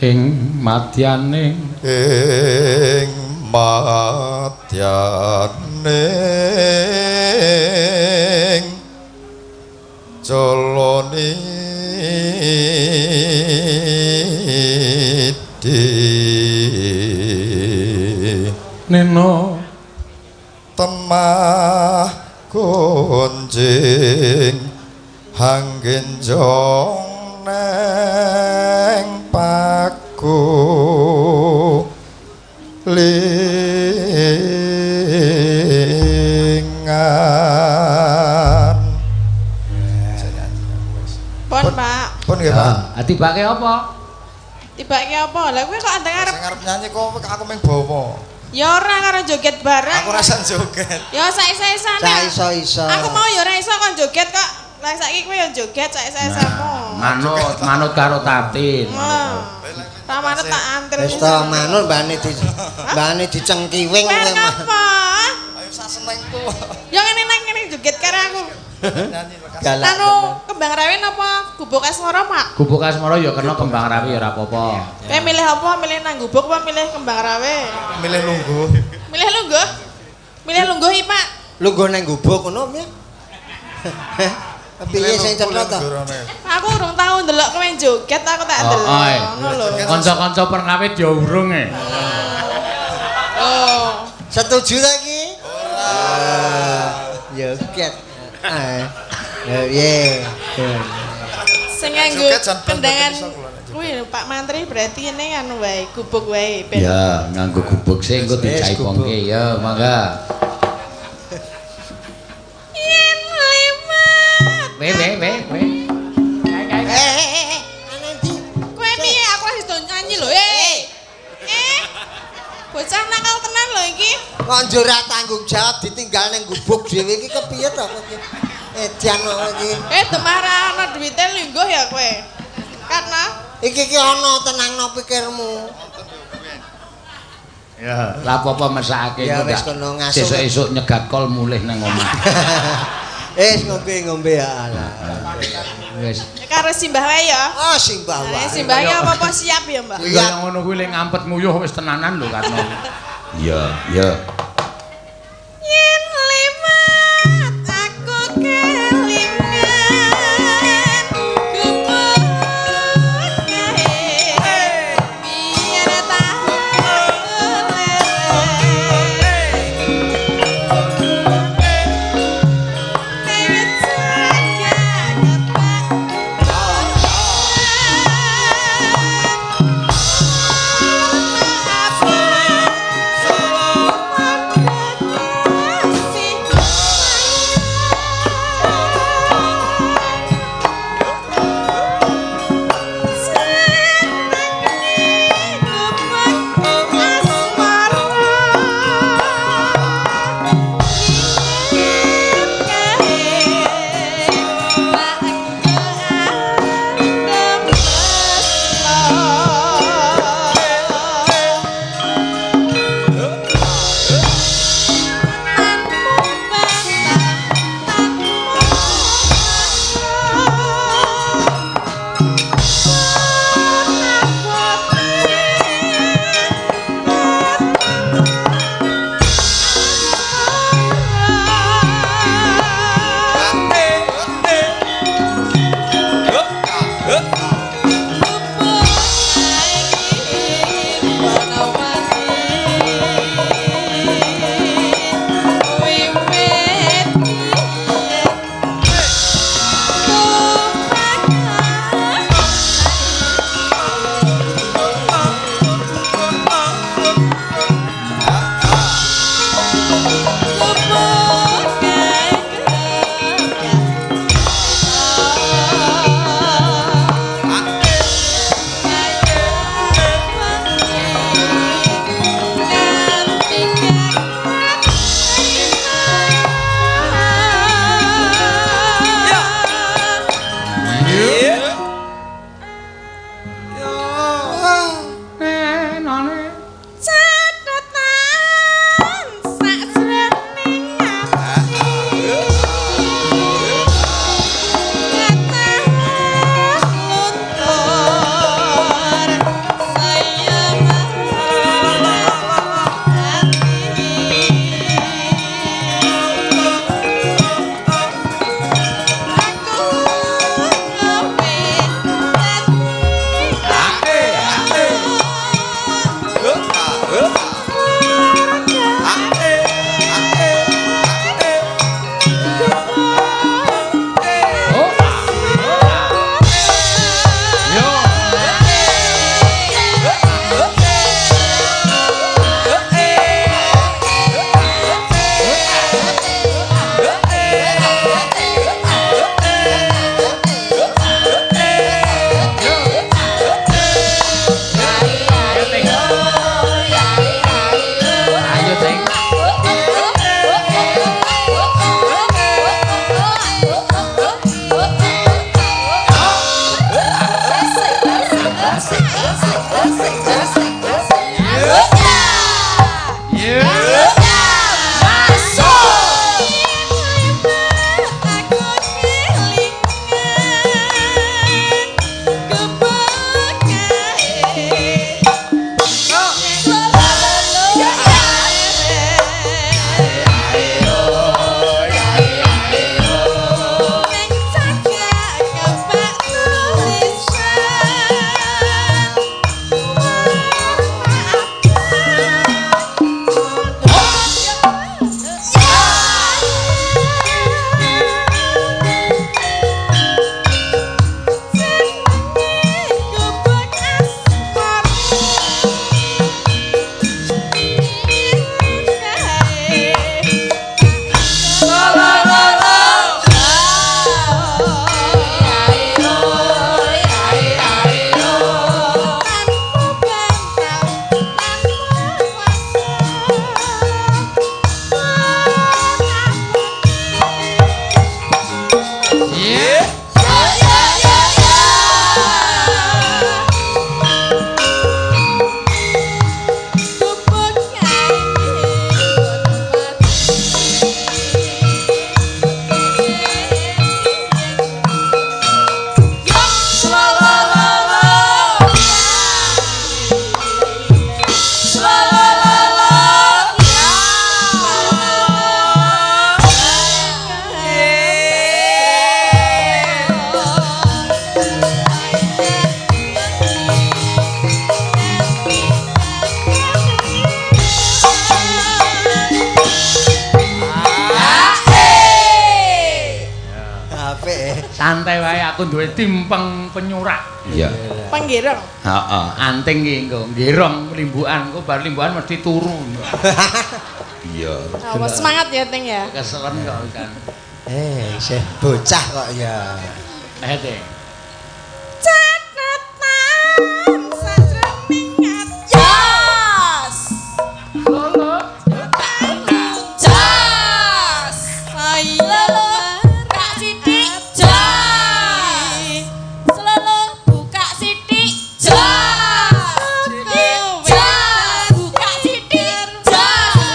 Ing madyaning ing madyaning Jalanidhi Neno temah gonjing hanggenjong neng paku lingan. Pon, Pak. Pun nggih, Pak. Ah, tibake apa? Tibake apa? Lah kowe kok anteng arep Sing arep nyanyi kok aku mung bawa. Ya ora karo joget bareng. Aku rasa joget. Ya saisa-isane. Saiso-iso. Aku mau ya ora iso kon joget kok. Lah saiki kowe ya joget saisa-isamu. Manut, manut karo Tatin. Ta manut tak anter. Wis to manut mbane di mbane dicengkiwing Kowe kowe mah. ngapa? Ayo sak senengku. Ya ngene nang ngene joget karo aku. Nyanyi lekas. Galak. Anu kembang rawe napa gubuk asmara, Pak? Gubuk asmara ya kena kembang rawi ya ora apa-apa. Kowe milih apa? Milih nang gubuk apa milih kembang rawe? Milih lungguh. Milih lungguh. Milih lungguh iki, Pak. Lungguh nang gubuk ngono piye? Piye sing cetha to? Aku urung tau ndelok kowe joget, aku tak Oh, ndelok. oi. Ngono lho. Kanca-kanca pengawit ya urung e. Oh. Setuju ta iki? Ora. Joget. Ah. Ya piye? Sing nganggo Joget jan ben kendangan iso kula nek joget. kuwi lho, Pak Mantri berarti ini anu wae, gubuk wae ben. Ya, nganggo gubuk sing engko Wis, dijaipongke ya, mangga. Yen limat. We we we we. Eh eh eh, ana ndi? Kowe piye aku wis do nyanyi lho. Eh. Eh. Bocah nakal tenan lho iki. Kok njur ra tanggung jawab ditinggal ning gubuk dhewe iki kepiye to kowe iki? Edan kok iki. Eh demah ra ana duwite lungguh ya kowe. Karena Iki ki ana tenangno pikirmu. Ya, lah apa-apa mesakake Ya, engko wis ndak. kono ngasuh. Sesuk-esuk nyegat kol mulih nang omah. Eh ngombe-ngombe ya Allah. Wis. karo simbah wae ya. Oh simbah Nah, wae. simbah ya apa-apa siap ya, Mbah. Kuwi kaya ngono kuwi le ngampet nguyuh wis tenanan lho Karno. Iya, iya. Yen limat aku kelingan gubuk kae biar tahu lele. Asik, asik, asik. Iya. Masuk. Aku kelingan kebekae. Apik. Santai wae aku duwe timpeng penyurak. Iya. Penggireng. Heeh, anting iki engko nggerong limbukan, engko bar limbukan mesti turu. Iya. Oh, semangat ya, Ting ya. Keselen kok kan. Isih bocah kok ya. Ting. Catatan sajroning ati. Yes. Lolo. Jas. Lolo Buka sithik jas. Lolo buka sithik jas. Jas buka sithik jas.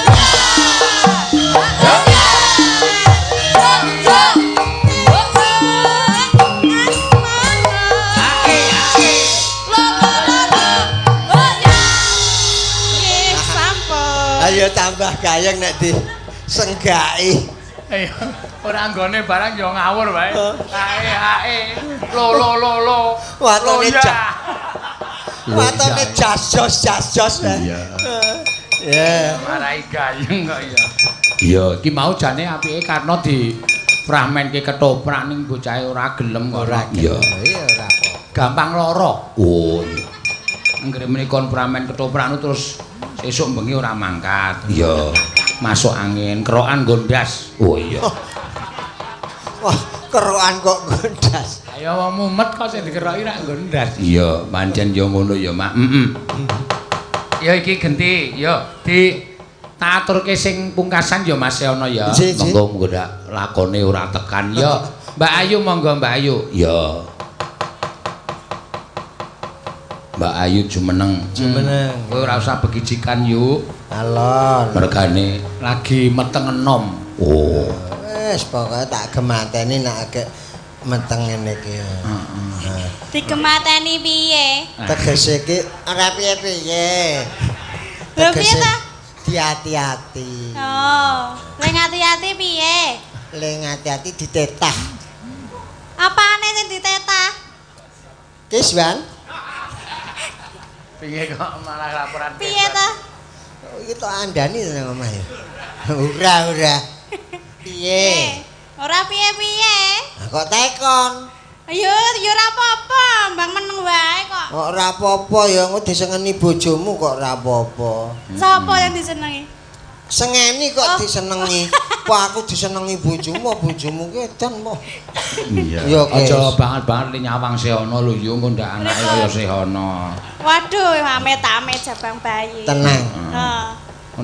Ayo tambah gayeng nek disenggaki. Ayo, ora anggone barang ya ngawur wae. Ae ae. Lo lo lo lo. Watone Lo, ya. Watone jas jos jas jos. Iya. Ya. Marai gayeng kok ya. Iya, iki mau jane apike karena di fragmenke ketoprak ning bocahe ora gelem kok. Ora Iya. gelem. Iya ora apa. Gampang lara. Oh iya. Anggere menika fragmen ketoprak nu terus sesuk bengi ora mangkat. Iya. Masuk angin, kerokan gondas. Oh iya. Wah, kerokan kok gondas. Ayo wong mumet kok sing dikeroki rak gondas. Iya, pancen ya ngono ya, Mak. Heeh. Ya iki genti, ya di tak aturke sing pungkasan ya Mas Yono ya. Monggo monggo ndak lakone ora tekan ya. Mbak Ayu monggo Mbak Ayu. Ya. Mbak Ayu jumeneng. Jumeneng. Kowe ora usah begijikan yuk. Alon. Mergane lagi meteng enom. Oh. Wis pokoke tak gemateni nek akeh meteng ngene iki. Heeh. Digemateni piye? Tegese iki ora piye-piye. Lha piye Tegese ta? Diati-ati. Oh, ling ati-ati piye? Ling ati-ati ditetah. Apane sing ditetah? Kiswan, Piye kok malah laporan Piye ta? iki tok andani nang omah ya. Ora ora. Piye? Ora piye-piye. Lah kok tekon? Ayo, ya ora apa-apa, Bang meneng wae kok. Kok ora apa-apa ya engko disengeni bojomu kok ora apa-apa. Sapa yang disenengi? Sengeni kok Oh. disenengi. Apa aku disenengi bojomu, bojomu ki edan po. Iya. Iya, Kes. Aja banget-banget li nyawang Sehono lho yo engko ndak anake kaya Sehono. Waduh, amit-amit jabang bayi. Tenang. Heeh.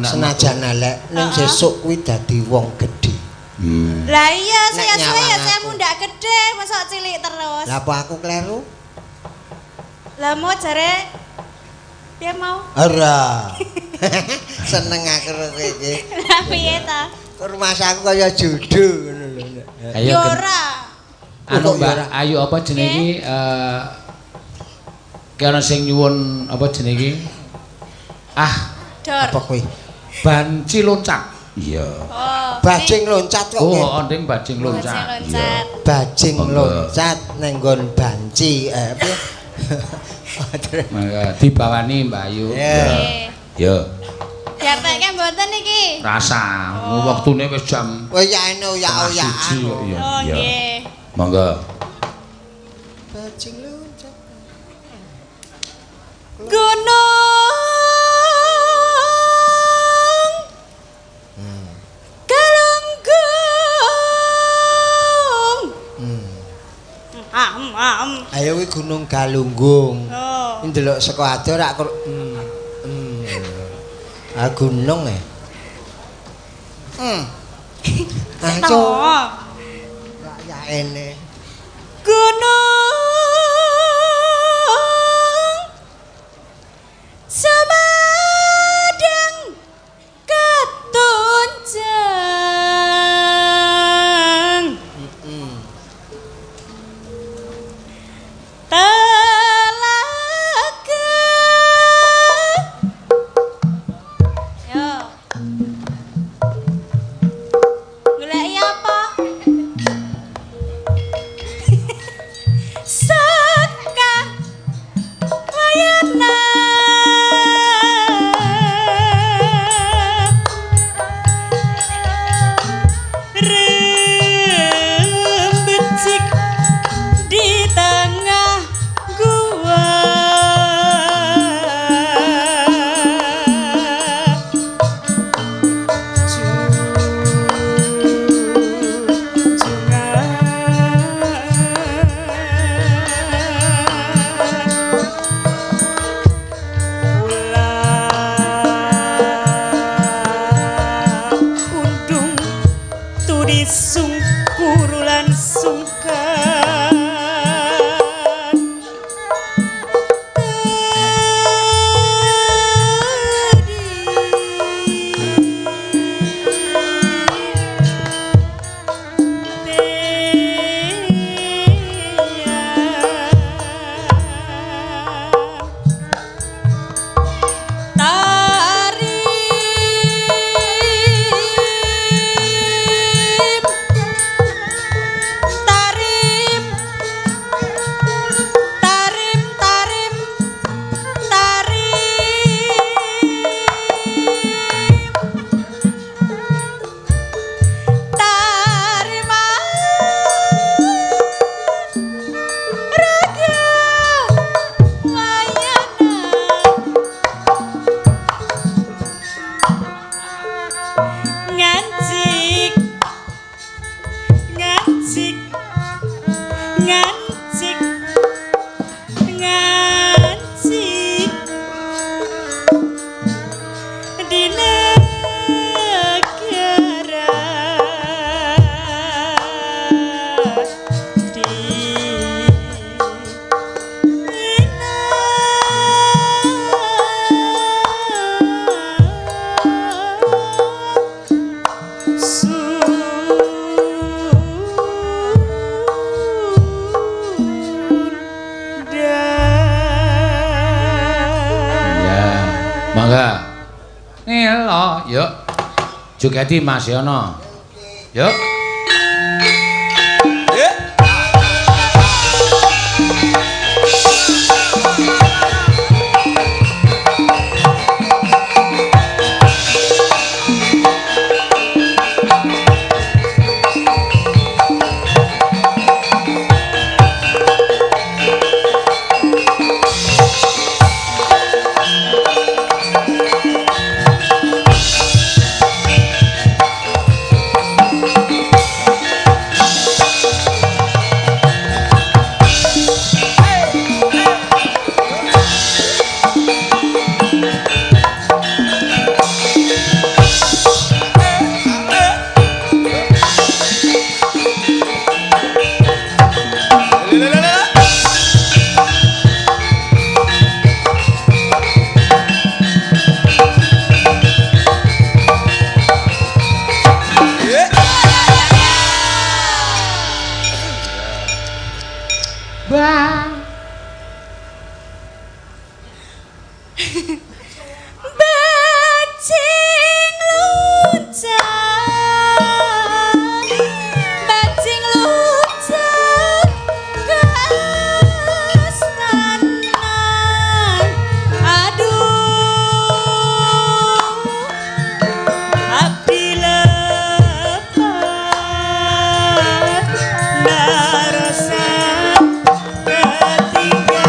Senajan elek ning sesuk kuwi dadi wong gedhe. Lah iya, Nek saya suwe ya nyawang saya aku. mundak gede, mosok cilik terus. Lah apa aku kleru? Lah mau jare Piye mau? Ora. Seneng aku karo kowe iki. Lah piye ta? Rumah aku kaya judo ngono lho. Ayo Ya ora. Anu Mbak Ayu apa jenenge iki ki ana sing nyuwun apa jenenge iki? Ah, Dor. Apa kuwi? Banci loncat. Iya. Oh. Bajing loncat kok. Oh, onding bajing loncat. Bajing loncat. Bajing Monggo. loncat neng nggon banci. Piye? Mangga dibawani Mbak Ayu. Iya. Nggih. Ya. Diartekke mboten iki? Rasa wektune wis jam Wis ya eno ya setengah siji kok, ya. iya. Oh Iya. nggih. Monggo. Bajing loncat. Gunung Galunggung. Am am. Ayo kuwi Gunung Galunggung. Oh. Ndelok saka adoh rak Ah gunung e. Ayo. Oh. Rak ya ene. Gunung Semadang ketunjang Telaga. Yo. Goleki apa? Saka wayana. Rembecik di tengah gua. Undung turi sungkurulan sungkan Tarim Tarim Tarim Tarim Tarim Tarima Raga Wayana Ngancik Ngancik Ngancik Ngancik di negara di Sunda. Ya, mangga. Nelo, yuk. Jogeti Mas Yono. Yuk. Thank Bajing loncat, bajing loncat ke astana. Aduh, abdi lepat narasa ketinggalan.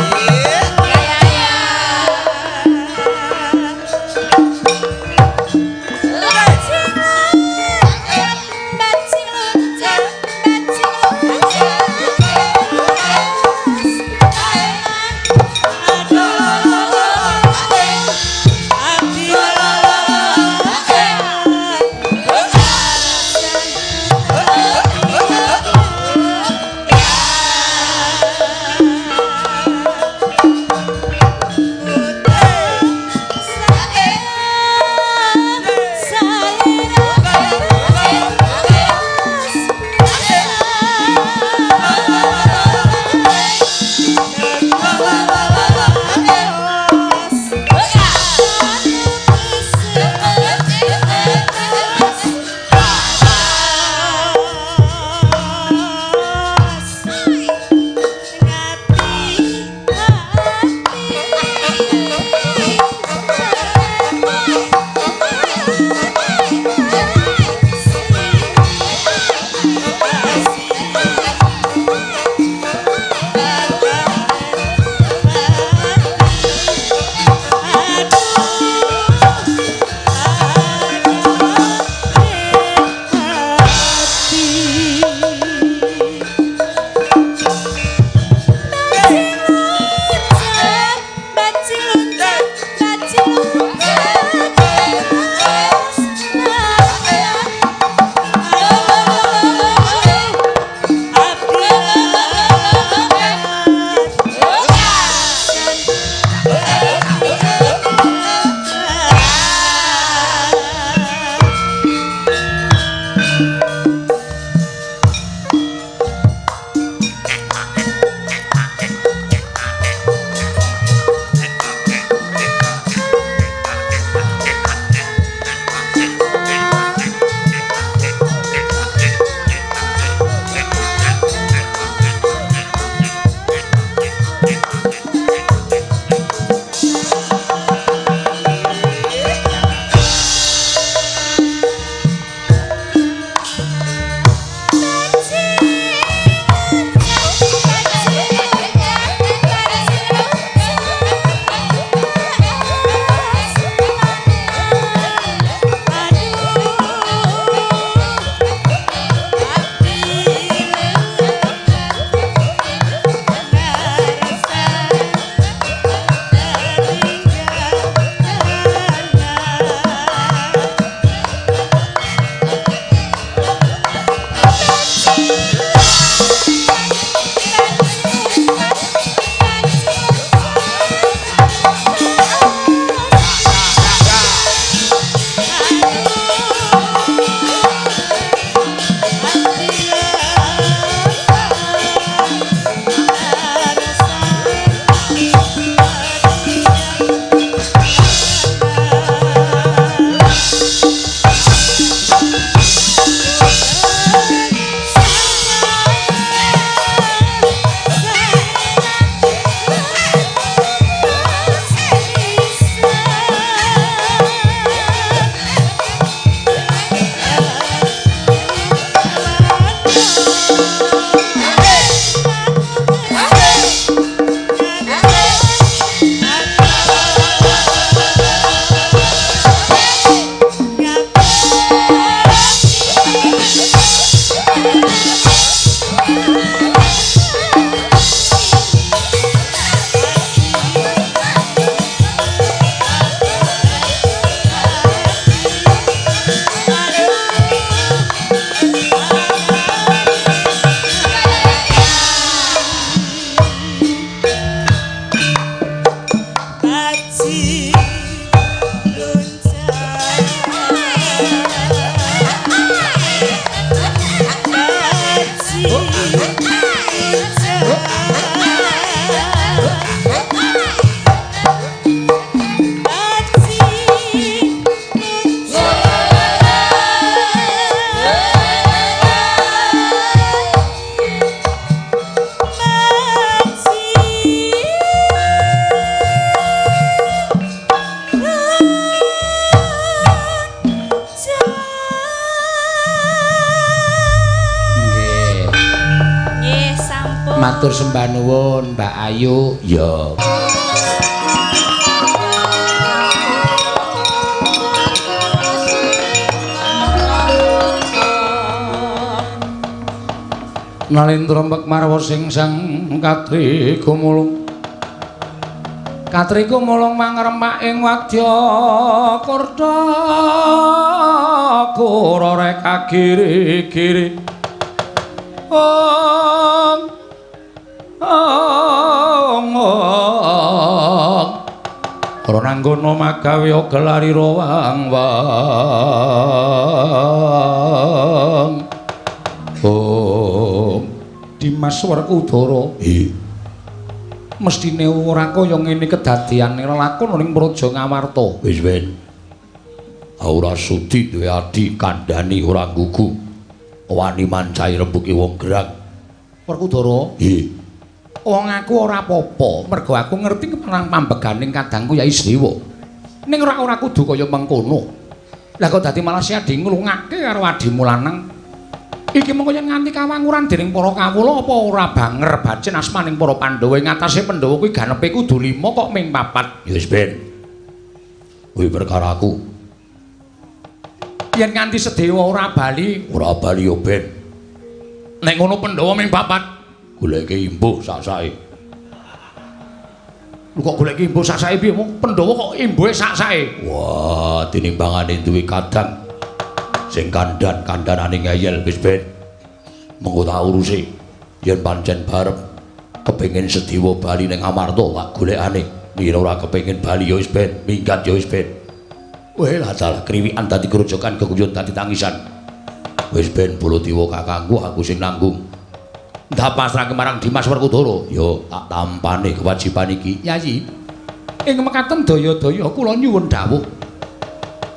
Matur sembah nuwun Mbak Ayu. Ya. Nalindra marwa sing sang katri gumulung. Katri gumulung mangrempak ing wadya kurda kura reka giri-giri. Ong ong ong. Ora nanggono magawe gelari rawang wang. Om Dimas Werkudara. Mestine ora kaya ngene kedadiane lakon ning Praja Ngamarta. Wis ben. Ora sudi duwe adi kandhani ora nggugu. Wani mancai rembuki wong gerang. Werkudara. Wong aku ora apa-apa, mergo aku ngerti kemenang pambeganing kadangku Yai Sriwa. Ning ora kudu kaya mengkono. Lah kok dadi malah si adi nglungake karo adimu lanang. Iki mengko yen nganti kawanguran dening para kawula apa ora banger bacin asmaning para Pandhawa ing atase Pandhawa kuwi ganepe kudu 5 kok ming 4. Ya wis ben. Kuwi perkaraku. Yen nganti Sedewa ora bali yo ben. Nek ngono Pandhawa ming 4, goleke imbuh sak-sake. Lho kok goleke imbuh sak-sake piye? Wong Pandhawa kok imbuhe sak-sake. Wah, tinimbangane duwe kadang sing kandhan-kandhanane ngeyel wis ben. Mengko tak urusi. Yen pancen barep kepengin Sedewa bali ning Amarta tak golekane. Yen ora kepengin bali ya wis ben, minggat ya wis ben. Weh lah dalah kriwikan dadi grojokan geguyon dadi tangisan. Wis ben Baladewa kakangku aku sing nanggung. Ndak pasrahke marang Dimas Werkudara. Ya tak tampane kewajiban iki. Yayi. Ing mekaten daya-daya kula nyuwun dawuh.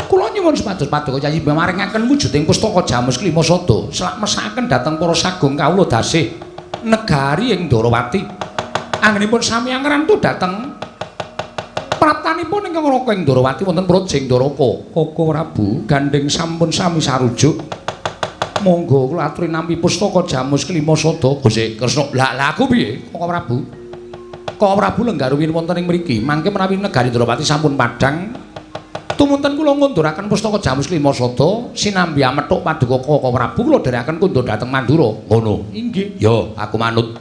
Kula nyuwun supados paduka Yayi maringaken wujuding pustaka Jamus Klima Sada selak mesakaken dhateng para sagung kawula dasih negari ing Ndorowati. Anggenipun sami angrantu dhateng praptanipun ingkang raka ing Ndorowati wonten Praja ing Ndaraka. Koko Prabu gandheng sampun sami sarujuk. Monggo kula aturi nampi pustaka Jamus Klima Sada. Gusti Kresna. Lah lah aku piye Koko Prabu? Koko Prabu lenggah rumiyin wonten ing mriki. Mangke menawi negari Ndorowati sampun padhang tumunten kula ngunduraken pustaka Jamus Klima Sada sinambi amethuk paduka Koko Prabu kula dherekaken kundur dhateng Mandura. Ngono. Inggih. Ya, aku manut.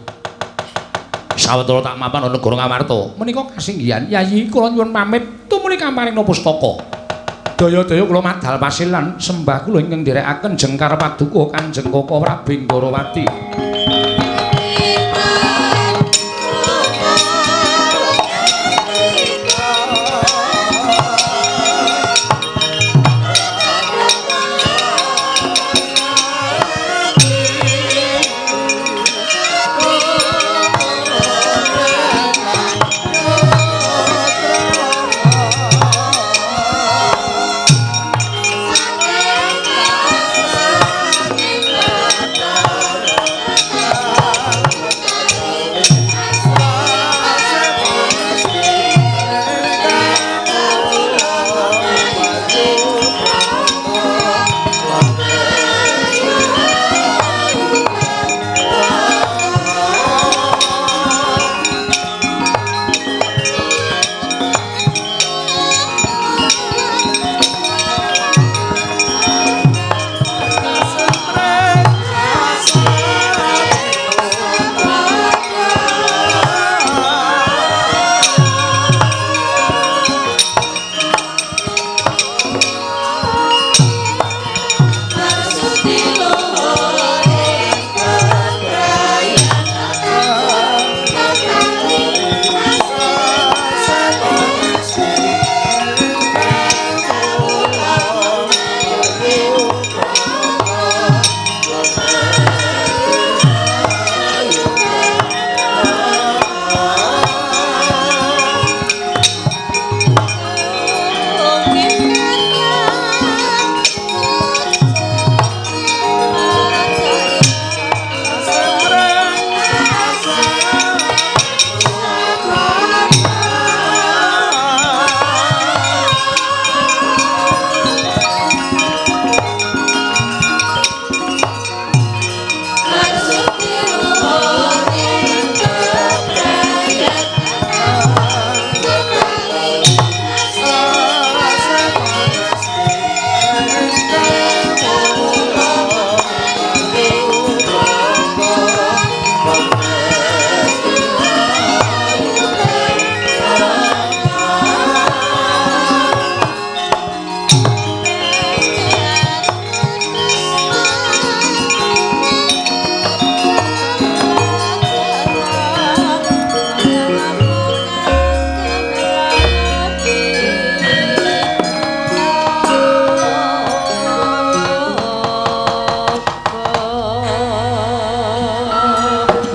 Sawetara tak mapan ana negara Ngamarta. Menika kasinggihan Yayi kula nyuwun pamit tumuli kamarina pustaka. Daya-daya kula madal pasilan sembah kula ingkang nderekaken jengkar paduka Kanjeng Koko Prabu ing Ndorowati.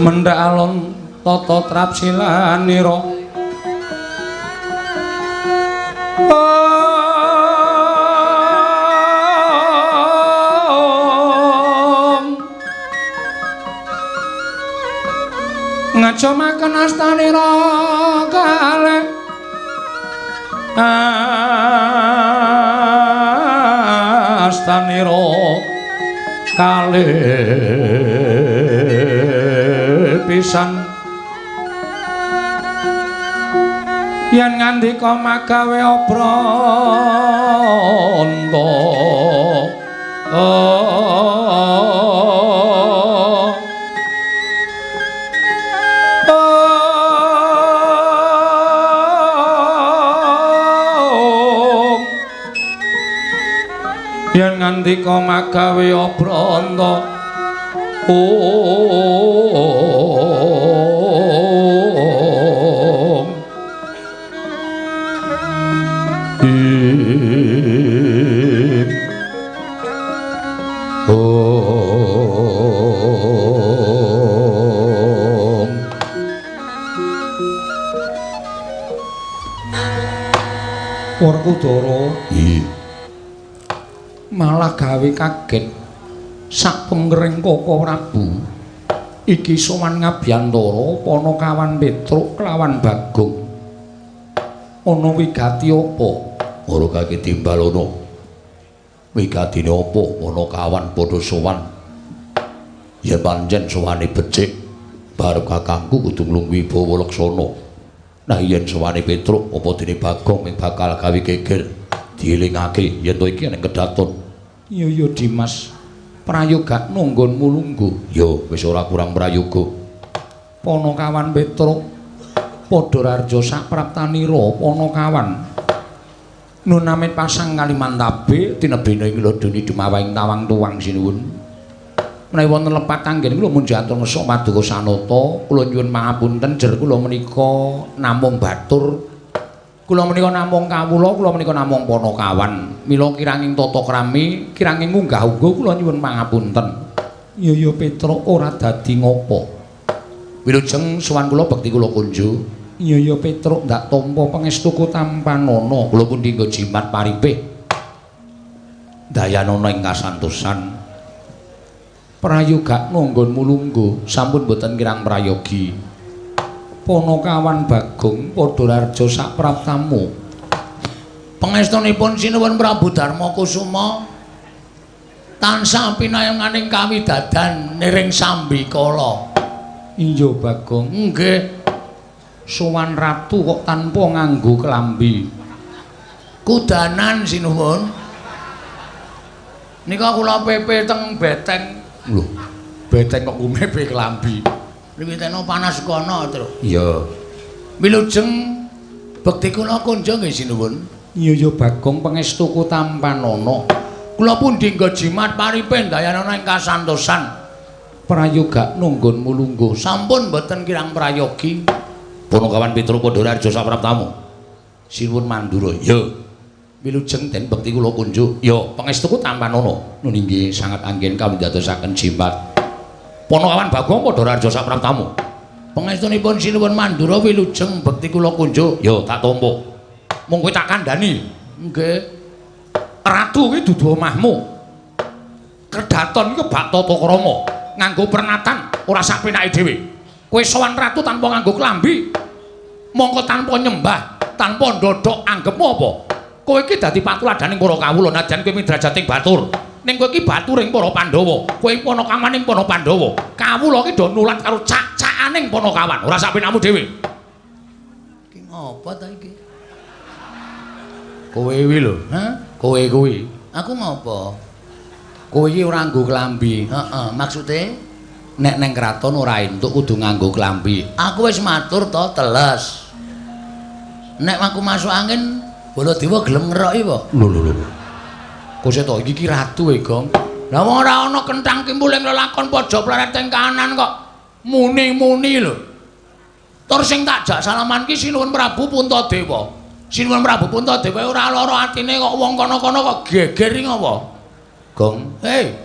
Mendhak alon tata trapsilanira. Ngajomaken astanira kalih astanira kalih pisan yen ngandika magawe obranta. Yen ngandika magawe obranta om ing om. Werkudara malah gawe kaget sak pengering Koko Prabu iki sowan ngabyantara Panakawan Petruk kelawan Bagong. Ana wigati apa? Ora kaki timbal ana. Wigatine apa? Panakawan padha sowan. Yen pancen sowane becik, barep kakangku kudu nglungguhi wibawa laksana. Nah yen sowane Petruk apa dene Bagong ming bakal gawe geger. Dielingake yen to iki ning kedaton. Iya ya Dimas, prayogakno nggonmu lungguh. Ya wis ora kurang prayoga. Panakawan Petruk padha rarja sapraptanira Panakawan. Nun amit pasang kalimantabe tinebene ing lodoni dumawahing tawang tuwang sinuwun. Menawi wonten lepat anggen kula munjatur ngesuk paduka sanata, kula nyuwun pangapunten jer kula menika namung batur. Kula menika namung kawula, kula menika namung Panakawan. Mila kiranging tata krami, kiranging munggah-ungguh kula nyuwun pangapunten. Iya ya Petruk ora dadi ngopo. Wilujeng sowan kula bekti kula kunjuk. Iya ya Petruk ndak tampa pangestuku tampanana. Kula pundi nggo jimat paripih. Dayanana ing kasantosan. Prayogakno nggonmu lungguh, sampun boten kirang prayogi. Panakawan Bagong padha rarja sapraptamu. Pangestunipun sinuwun Prabu Darma Kusuma tansah pinayenganing kawidadan niring sambikala. Iya Bagong, nggih. Sowan ratu kok tanpa nganggo kelambi. Kudanan sinuwun. Nika kula pepe teng beteng. Lho, beteng kok kumepe kelambi. Wiwitana panas kono, Truk. Iya. Wilujeng bekti kula kunjung nggih sinuwun. Iya ya Bagong pangestuku tampanana. Kula pundi nggo jimat paripe dayanana ing kasantosan. Prayogakno nggonmu lungguh. Sampun mboten kirang prayogi. Panakawan Petruk padha rarja sapraptamu. Sinuwun Mandura. Iya. Wilujeng den bekti kula kunjuk. Ya, pangestuku tampanana. Nun inggih sangat anggen kawindadosaken jimat. Panakawan Bagong padha rarja sapraptamu. Pangestunipun sinuwun Mandura wilujeng bekti kula kunjuk. Ya, tak tampa. Mung kowe tak kandhani. Nggih. Ratu kuwi dudu omahmu. Kedaton iki bak tata krama, nganggo pernatan ora sak penake dhewe. Kowe sowan ratu tanpa nganggo klambi. Mongko tanpa nyembah, tanpa ndodhok anggepmu apa? Kowe iki dadi patuladaning para kawula najan kowe midrajating batur. Ning kowe iki baturing para Pandhawa, kowe panakawaning para Pandhawa. Kawula iki do nulat karo cak-cakaning panakawan, ora sak penakmu dhewe. Iki ngopo ta iki? Kowe kuwi lho, ha? Kowe kuwi. Aku ngopo? Kowe iki ora nganggo klambi. Heeh, maksude nek neng kraton ora entuk kudu nganggo klambi. Aku wis matur to, teles. Nek aku masuk angin, Baladewa gelem ngeroki apa? Lho lho lho. Kose to iki ki ratu e, Gong. Lah wong ora ana kenthang kimpul ing lelakon pojok pleret ing kanan kok muni-muni lho. Tur sing tak jak salaman ki Sinuwun Prabu Puntadewa. Sinuwun Prabu Puntadewa ora lara atine kok wong kono-kono kok geger iki ngapa? Gong. Hei.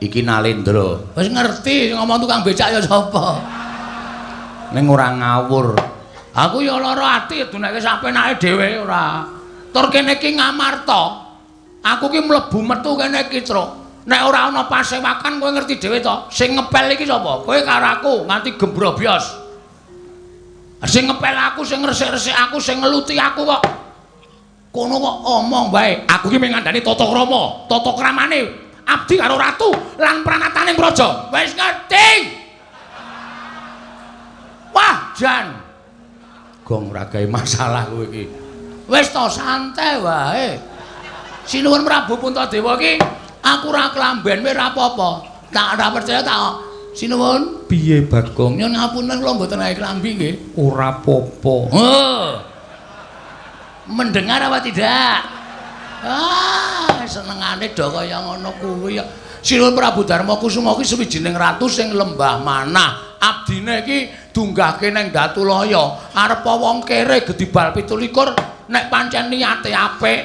Iki Nalendra. Wis ngerti ngomong tukang becak ya sapa. Ning ora ngawur. Aku ya lara ati duneke sapenake dhewe ora. Tur kene iki Ngamarta. Aku ki mlebu metu kene iki, Truk. Nek ora ana pasewakan kowe ngerti dhewe to. Sing ngepel iki sapa? Kowe karo aku nganti gembrobyos. Sing ngepel aku, sing ngresik-resik aku, sing ngeluti aku kok. Kono kok omong wae. Aku ki mung ngandani tata krama, tata kramane abdi karo ratu lan pranataning praja. Wis ngerti. Wah, jan. Gong ora gawe masalah kowe iki. Wis to santai wae. Sinuwun Prabu Puntadewa iki aku ora klamben wae ora apa-apa. Tak ora percaya tak. Sinuwun, piye Bagong? Nyun ngapunten kula mboten gawe klambi nggih. Ora apa-apa. Heh. Mendengar apa tidak? Ah, senengane do kaya ngono kuwi ya. Sinuwun Prabu Darma Kusuma ki suwijining ratu sing lembah manah. Abdine iki dunggahke nang Datulaya. Arep wong kere gedibal 27 nek pancen niate apik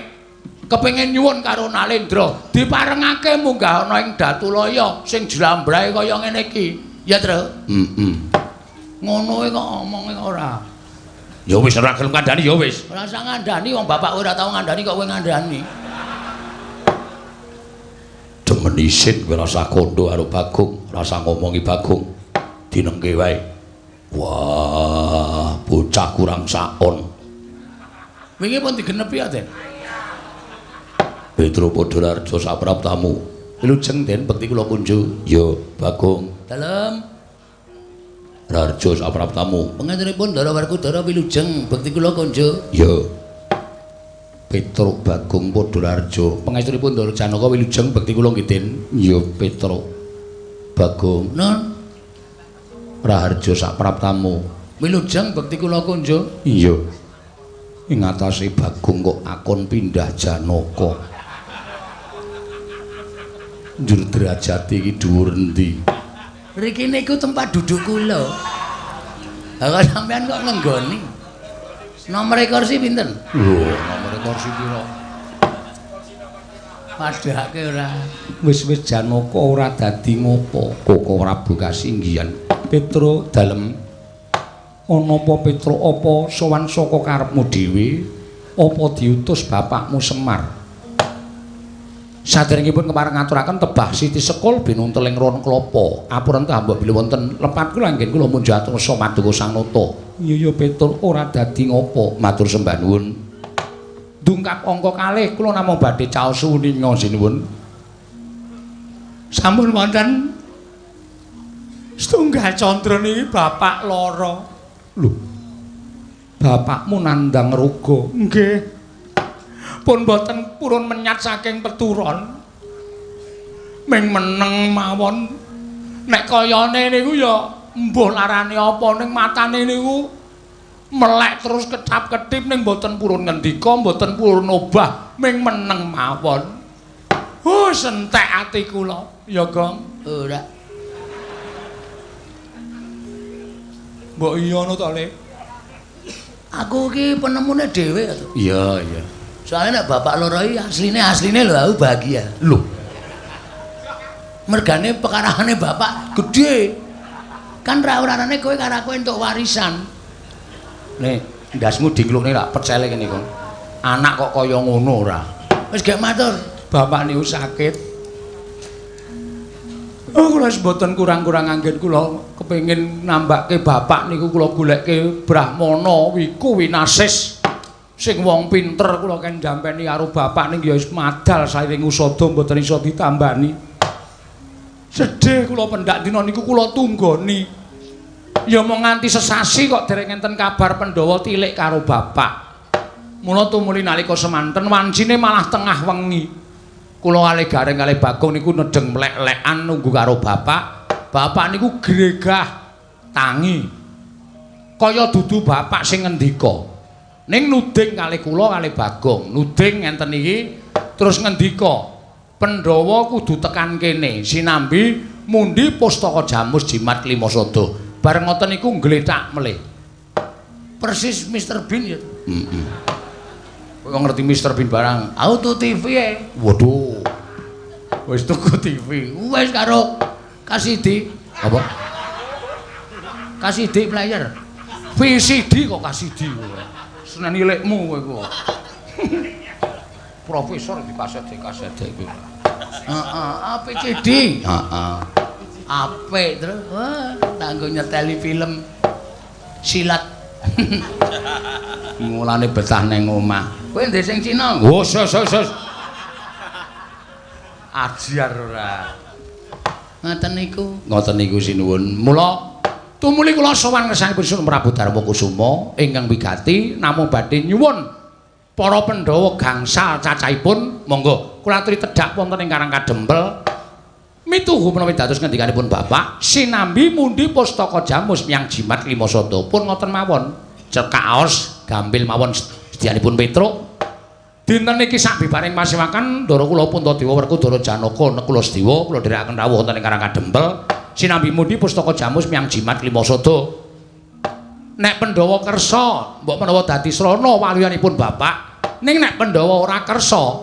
kepengin nyuwun karo Nalendra diparengake munggah ana ing Datulaya sing jlambrahe kaya ngene iki. Ya, Tru? Heeh. Ngono kok omonge ora. Ya wis ora gelem kandhani ya wis. Ora usah ngandhani wong bapak ora tau ngandhani kok kowe ngandhani. Demen isin kowe rasa kondo karo Bagong, rasa ngomongi Bagong. Dinengke wae. Wah, bocah kurang saon. Wingi pun digenepi ya, Den. Petro Podolarjo sapraptamu. Wilujeng Den bekti kula kunju. Ya, Bagong. Dalem. Rarjo sapraptamu. Pangantenipun Ndara Werkudara wilujeng bekti kula kunju. Ya. Petro Bagong Podolarjo. Pangestunipun Ndara Janaka wilujeng bekti kula nggih Den. Ya, Petro Bagong. Nun. Raharjo sapraptamu. Wilujeng bekti kula kunju. Iya. Ing atase Bagong kok akon pindah Janaka. Njur derajate iki dhuwur endi? Riki niku tempat duduk kula. Lah kok sampean kok ngenggoni? Nomor kursi pinten? Lho, nomor kursi pira? Padhake ora. Wis-wis Janaka ora dadi ngopo. Koko Prabu kasinggihan. Petro dalem ana apa Petro apa sowan saka karepmu dhewe apa diutus bapakmu Semar? Saderengipun kepareng ngaturaken tebah siti sekul binunteling ron klapa. Apurenta mbok bilih wonten lepat kula anggen kula munjat rasa maduka Sang Nata. Iya ya Petro ora dadi ngopo. Matur sembah nuwun. Dungkap angka kalih kula namung badhe caos uninga sinuwun. Sampun wonten setunggal candra niki bapak lara. Lho. Bapakmu nandhang roga. Nggih. Pun boten purun menyat saking peturon. Ming meneng mawon. Nek kayane niku ya mbuh larane apa ning matane niku melek terus ketap-ketip ning boten purun ngendika, boten purun obah, ming meneng mawon. Huh, sentek ati kula. Ya, Gong. Ora. Mbok iya ngono to, Le? Aku iki penemune dhewe to. Iya, iya. Soalnya nek bapak loro iki asline lho aku bahagia. Lho. Mergane pekarane bapak gedhe. Kan ra orane kowe karo aku entuk warisan. Nih, ndasmu dingklukne lak pecele kene, Kong. Anak kok kaya ngono ora. Wis gek matur, bapak niku sakit. Oh, kula wis mboten kurang-kurang anggen kula kepengin nambake bapak niku kula goleke Brahmana Wiku Winasis. Sing wong pinter kula ken jampeni karo bapak ning ya wis madal sairing usada mboten iso ditambani. Sedih kula pendak dina niku kula tunggoni. Ya mung nganti sesasi kok dereng enten kabar Pandhawa tilik karo bapak. Mula tumuli nalika semanten wancine malah tengah wengi. Kula kalih Gareng kalih Bagong niku nedheng mlek-lekan nunggu karo bapak. Bapak niku gregah tangi. Kaya dudu bapak sing ngendika. Ning nuding kalih kula kalih Bagong, nuding ngenten iki terus ngendika, Pandhawa kudu tekan kene sinambi mundi pustaka Jamus Jimat Klimasada. Bareng ngoten niku nglethak melih. Persis Mr Bean ya. Heeh. Kowe ngerti Mr Bean barang. Auto TV e. Waduh. Wis tuku TV. Wis karo KCD. Apa? KCD player. VCD kok KCD. Seneni lekmu kowe iku. Profesor di kaset iki. Heeh, APCD. Heeh. Apik terus. Wah, tak nggo nyeteli film silat. Mulane betah nang omah. Kowe ndek sing Cina? Oh, sos sos sos. Ajar ora. Ngoten niku. Ngoten niku sinuwun. Mula tumuli kula sowan ngersanipun Sunan Prabu Darma Kusuma ingkang wigati namung badhe nyuwun para Pandhawa gangsal cacahipun monggo kula aturi tedhak wonten ing Karang Kadempel mituhu menawi dados ngendikanipun Bapak sinambi mundi pustaka jamus miyang jimat lima sada pun ngoten mawon cekaos gampil mawon sedyanipun Petruk. Dinten iki sabibaring pasewakan Ndara kula Puntadewa Werkudara Janaka Nekula Sedewa kula dherekaken rawuh wonten ing Karang Kadempel sinambi mundi pustaka jamus miyang jimat lima sada. Nek Pandhawa kersa mbok menawa dadi srana waluyanipun Bapak, ning nek Pandhawa ora kersa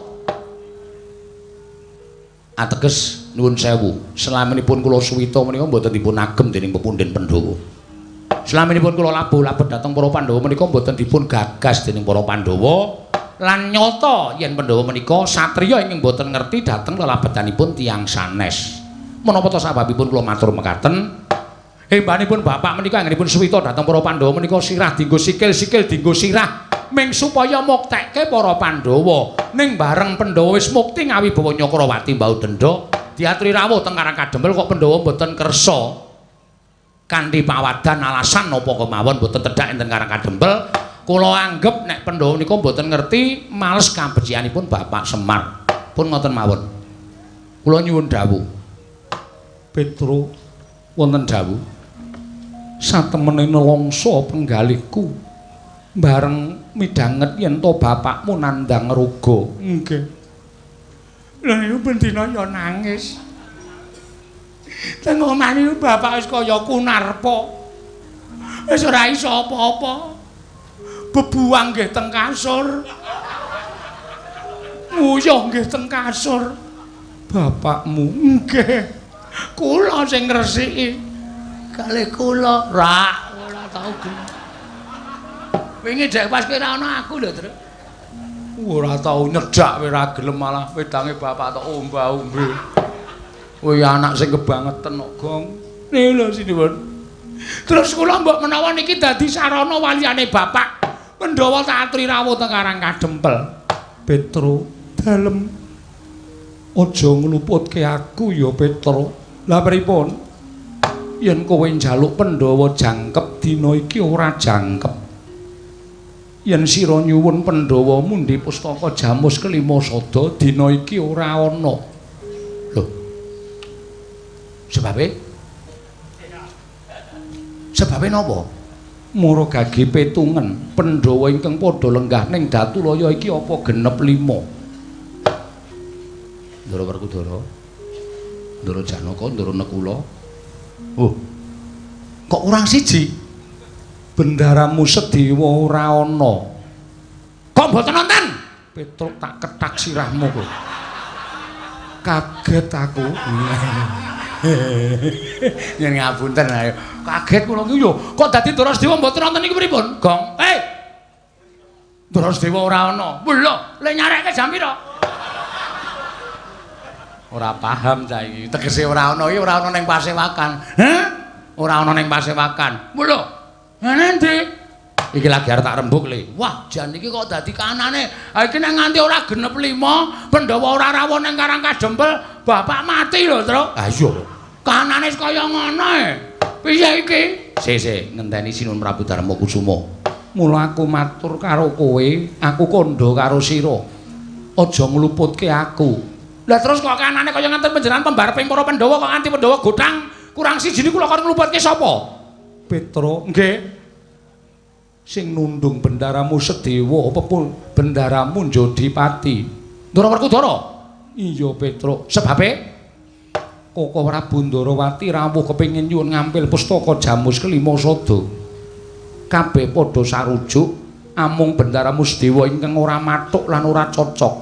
ateges nuwun sewu selaminipun kula suwita menika mboten dipun agem dening pepundhen Pandhawa. Selaminipun kula labuh-labuh dhateng para Pandhawa menika mboten dipun gagas dening para Pandhawa. Lan nyata yen Pandhawa menika satriya ingkang boten ngerti dhateng lelabetanipun tiyang sanes. Menapa ta sababipun kula matur mekaten? Hembanipun Bapak menika anggenipun suwita dhateng para Pandhawa menika sirah dienggo sikil, sikil dienggo sirah ming supaya muktekke para Pandhawa. Ning bareng Pandhawa wis mukti ngawibawa Nyakrawati mbau denda, diaturi rawuh teng Karang Kadempel kok Pandhawa boten kersa. Kanthi pawadan alasan napa kemawon boten tedhak enten Karang Kadempel. Kula anggep nek Pandhawa nika mboten ngerti males kabecikanipun Bapak Semar. Pun ngoten mawon. Kula nyuwun dawuh. Petro wonten dawuh. Satemene nelongso penggalihku bareng midhanget yen to bapakmu nandhang roga. Nggih. Lha niku bendina ya nangis. Teng omah niku bapak wis kaya kunarpa. Wis ora iso apa-apa. Bebuang nggih teng kasur. Nguyuh nggih teng kasur. Bapakmu nggih. Kula sing ngresiki. Kalih kula rak ora tau gelem. Wingi dek pas kowe ora ana aku lho, Truk. Ora tau nyedak kowe ora gelem malah wedange bapak tok omba-ombe. Kowe anak sing kebangeten kok, Gong. Niku lho sinuwun. Terus kula mbok menawa niki dadi sarana waliyane bapak. Pandhawa tak aturi rawuh teng Karang Kadempel. Petro, dalem aja ngluputke aku ya Petro. Lah pripun? Yen kowe njaluk Pandhawa jangkep dina iki ora jangkep. Yen sira nyuwun Pandhawa mundi pustaka jamus kelima sada dina iki ora ana. Lho. Sebabe? Sebabe napa? Mara gage petungen Pandhawa ingkang padha lenggah ning Datulaya iki apa genep 5. Ndara Werkudara, Ndara Janaka, Ndara Nekula. Oh. Kok kurang siji? Bendaramu Sedewa ora ana. Kok mboten nonton? Petruk tak kethak sirahmu kok. Kaget aku. Yen ngapunten ayo. Kaget kula iki yo. Kok dadi Ndara Sedewa mboten nonton iki pripun? Gong. Hei. Ndara Sedewa ora ana. Lho, le nyarekke jam pira? Ora paham cah iki. Tegese ora ana iki ora ana ning pasewakan. Heh? Ora ana ning pasewakan. Lho. Ngene ndi? Iki lagi arep tak rembug le. Wah, jan iki kok dadi kanane. Ha iki nek nganti ora genep 5, Pandhawa ora rawuh ning Karang Kadempel, bapak mati lho, Truk. Ha iya. Kanane kaya ngono e. Piye iki? Sik, ngenteni Sinuwun Prabu Darma Kusuma. Mula aku matur karo kowe, aku kandha karo sira. Aja ngluputke aku. Lah terus kok kanane kaya nganten panjenengan pembareping para Pandhawa kok nganti Pandhawa gothang kurang siji niku lho kon ngluputke sapa? Petro, nggih. Sing nundung bendaramu Sedewa apa pun bendaramu Njodipati. Ndara Werkudara? Iya, Petro. Sebabe Koko Prabu Ndarawati rawuh kepengin nyuwun ngampil pustaka jamus kelima sada. Kabeh padha sarujuk amung bendaramu Sedewa ingkang ora mathuk lan ora cocok.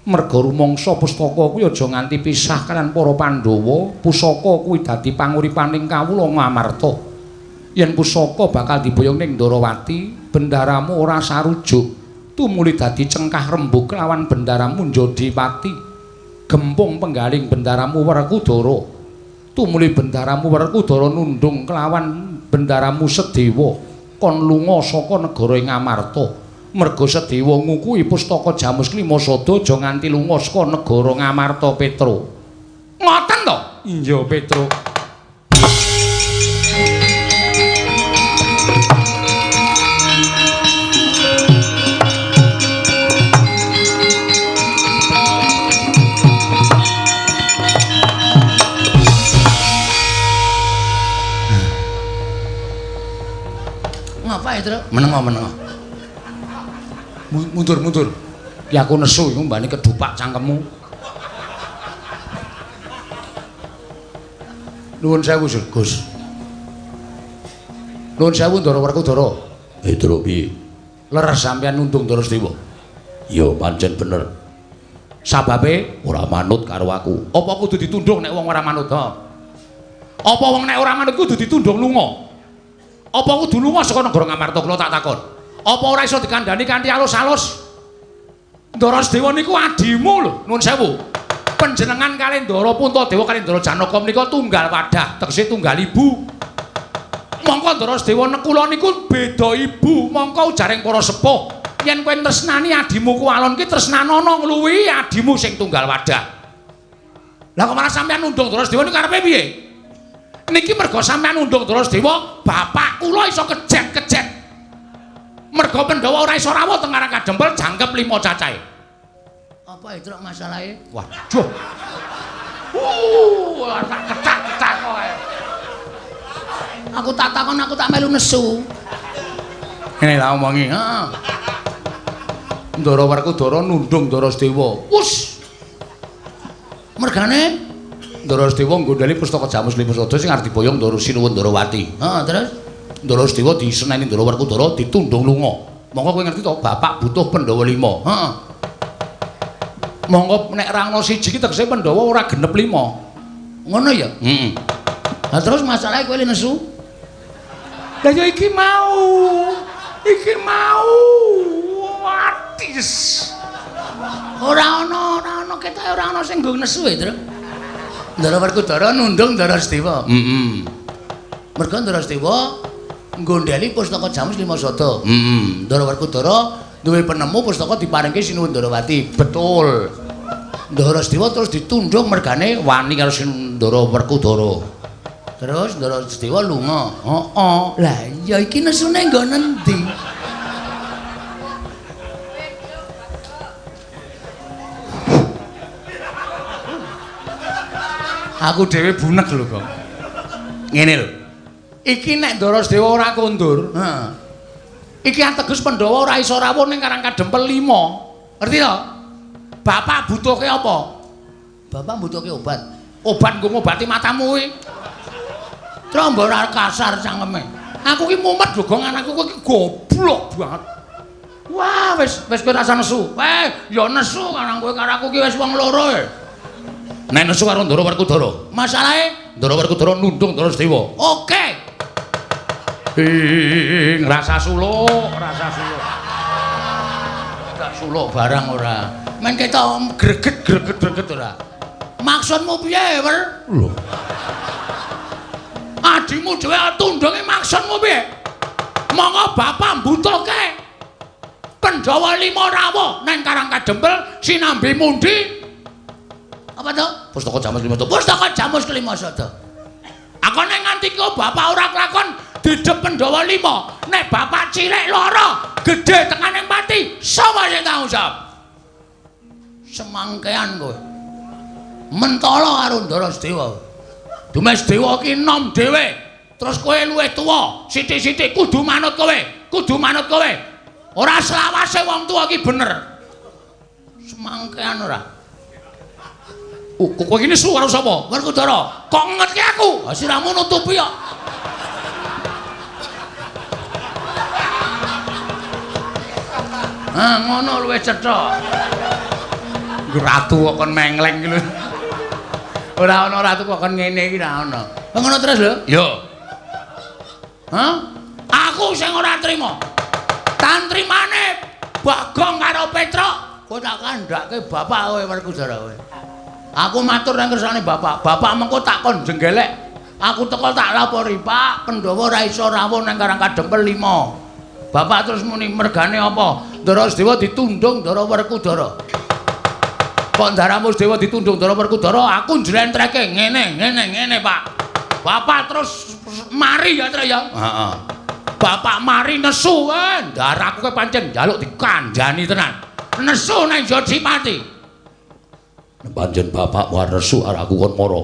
Merga rumangsa pustaka kuwi aja nganti pisah kaliyan para Pandhawa, pusaka kuwi dadi panguripaning kawula Ngamarta. Yen pusaka bakal diboyong ning Ndarawati, bendaramu ora sarujuk, tumuli dadi cengkah rembug kelawan bendaramu Njodipati. Gempung penggaling bendaramu Werkudara, tumuli bendaramu Werkudara nundung kelawan bendaramu Sedewa, kon lunga saka negara Ngamarta. Merga Sedewa ngukuhi pustaka Jamus Klima Sada aja nganti lunga saka negara Ngamarta, Petro. Ngoten to? Iya, Petro. Ngapa ya, Tru? Menengo, menengo. Mundur, mundur. Ki aku nesu iku mbane kedupak cangkemmu. Nuwun sewu, Gus. Nuwun sewu Ndara Werkudara. Tru piye? Leres sampeyan nundung Ndara Sedewa. Ya pancen bener. Sababe ora manut karo aku. Apa kudu ditundung nek wong ora manut ha? Apa wong nek ora manut kudu ditundung lunga? Apa kudu lunga saka negara Ngamarta kula tak takon? Apa ora iso dikandhani kanthi alus-alus? Ndara Sedewa niku adimu lho, nuwun sewu. Panjenengan kalih Ndara Puntadewa kalih Ndara Janaka menika tunggal wadah, tegese tunggal ibu. Mongko Ndara Sedewa nekula niku beda ibu, mongko ujaring para sepuh. Yen kowe tresnani adimu kuwalon ki tresnanono ngluwihi adimu sing tunggal wadah. Lah kok malah sampeyan nundung Ndara Sedewa niku karepe piye? Niki merga sampeyan nundung Ndara Sedewa, bapak kula iso kejet-kejet. Merga Pandhawa ora iso rawuh teng Karang Kadempel jangkep 5 cacahe. Apa itu masalahe? Waduh. Tak ketak-ketak kowe. Aku tak takon, aku tak melu nesu. Ngene tak omongi, heeh. Ndara Werkudara nundung Ndara Sedewa. Wus. Mergane Ndara Sedewa nggondheli pustaka Jamus Lima Sada sing arep diboyong Ndara Sinuwun Ndarawati. Heeh, terus Ndara Sedewa diseneni Ndara Werkudara ditundung lunga. Monggo kowe ngerti to, bapak butuh Pandhawa 5. Heeh. Monggo nek ra ana siji ki tegese Pandhawa ora genep 5. Ngono ya? Heeh. Lah terus masalahe kowe nesu? Lah ya iki mau. Iki mau. Watis. Ora ana, ketoke ora ana sing nggo nesu e, Tru. Ndara Werkudara nundung Ndara Sedewa. Heeh. Merga Ndara Sedewa nggondheli pustaka Jamus Lima Sada. Heeh. Ndara Werkudara duwe penemu pustaka diparingke Sinuwun Ndarawati. Betul. Ndara Sedewa terus ditundung mergane wani karo Ndara Werkudara. Terus Ndara Sedewa lunga. Heeh. Lah iya iki nesune nggo nendi? Aku dhewe bunek lho kok. Ngene lho. Iki nek Ndara Sedewa ora kondur, heeh. Iki ateges Pandhawa ora iso rawuh ning Karang Kadempel 5. Ngerti to? Bapak butuhke apa? Bapak butuhke obat. Obat nggo ngobati matamu kuwi. Trombo ora kasar cangkeme. Aku ki mumet lho, Gong, anakku kowe ki goblok banget. Wah, wis wis kowe rasa nesu. Ya nesu karang kowe karo aku ki wis wong loro e. Nek nesu karo Ndara Werkudara. Masalahe Ndara Werkudara nundung Ndara Sedewa. Oke. Ing rasa suluk, rasa suluk. Tak suluk barang ora. Men ketok greget-greget ora. Maksudmu piye, Wer? Lho. Adimu dhewe tundunge maksudmu piye? Monggo bapak mbutuhke Pandhawa 5 rawuh nang Karang Kadempel sinambi mundi. Apa to? Pustaka Jamus Kelima Sada. Pustaka Jamus Kelima Sada. Aku nek nganti kok bapak ora kelakon didep Pandhawa 5, nek bapak cilik lara, gedhe tekane pati, sapa sing tanggung jawab? Semangkean kowe. Mentala karo Ndara Sedewa. Dumes Dewa ki enom dhewe. Terus kowe luwih tuwa, sithik-sithik kudu manut kowe, kudu manut kowe. Ora selawase wong tuwa ki bener. Semangkean ora. Kowe iki nesu karo sapa? Werkudara. Kok ngetke aku? Ha siramu nutupi kok. Ah, ngono luwih cetha. Iku ratu kok kon mengleng iki lho. Ora ana ratu kok kon ngene iki ora ana. Ngono terus lho. Yo. Hah? Aku sing ora trima. Tantrimane Bagong karo Petruk, kowe tak kandhake bapak kowe Werkudara kowe. Aku matur nang kersane bapak. Bapak mengko tak kon jenggelek. Aku teko tak lapori, Pak, Pandhawa ora iso rawuh nang Karang Kadempel 5. Bapak terus muni mergane apa? Ndara Sedewa ditundung Ndara Werkudara. Kok ndaramu Sedewa ditundung Ndara Werkudara, aku njlentreke ngene ngene ngene, Pak. Bapak terus mari ya, Tru ya. Heeh. Bapak mari nesu, ndaraku kowe pancen njaluk dikandhani tenan. Nesu nang Jodipati. Pancen bapak war nesu arek aku kon mara.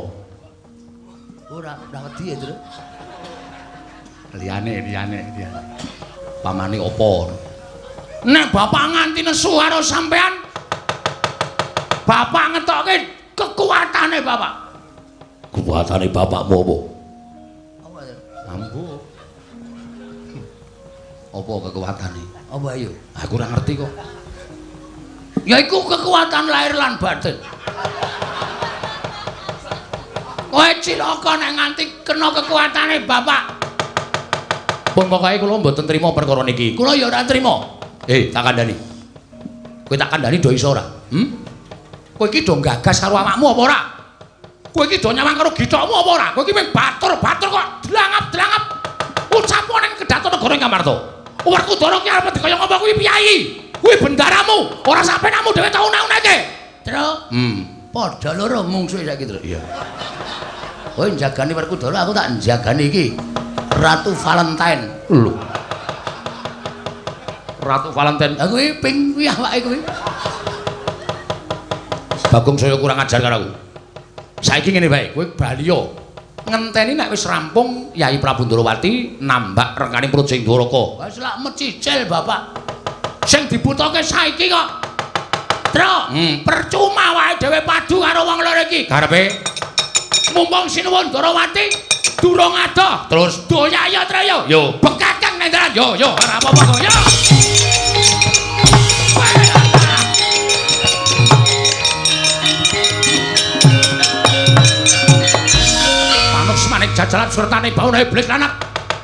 Ora, ora wedi ya, Tru. Liyane, liyane, liyane. Pamane apa? Nek bapak nganti nesu karo sampean, bapak ngetokke kekuatane bapak. Kekuatane bapakmu apa? Apa, Tru? Ambu. Apa kekuatane? Apa ayo? Aku ora ngerti kok. Ya iku kekuatan lahir lan batin. Kowe cilaka nek nganti kena kekuatane bapak. Pun pokoke kula mboten trima perkara niki. Kula ya ora trima. Tak kandhani. Kowe tak kandhani do iso ora? Kowe iki do gagas karo awakmu apa ora? Kowe iki do nyawang karo githokmu apa ora? Kowe iki mung batur-batur kok dlangap-dlangap. Ucapo ning kedaton negara ing Ngamarta. Werkudara ki arep dikaya ngapa kuwi piyayi? Kuwi bendaramu, ora sampenamu dhewe tau una-unake. Tru. Padha loro mungsuhe saiki, Tru. Iya. Kowe njagani Werkudara, aku tak njagani iki. Ratu Valentine. Lho. Ratu Valentine. Ha kuwi ping kuwi awake kuwi. Bagong saya kurang ajar karo aku. Saiki ngene wae, kowe bali yo. Ngenteni nek wis rampung Yai Prabu Ndorowati nambak rengkaning Praja ing Dwaraka. Wis lak mecicil bapak. Sing dibutuhke saiki kok. Tru, percuma wae dhewe padu karo wong loro iki. Karepe mumpung sinuwun Ndorowati durung adoh. Terus doyaya Tru yo. Yo, bekakang nang dalan. Yo, yo, ora apa-apa kok. Yo. Manik jajalan surtane bauna iblis lanak.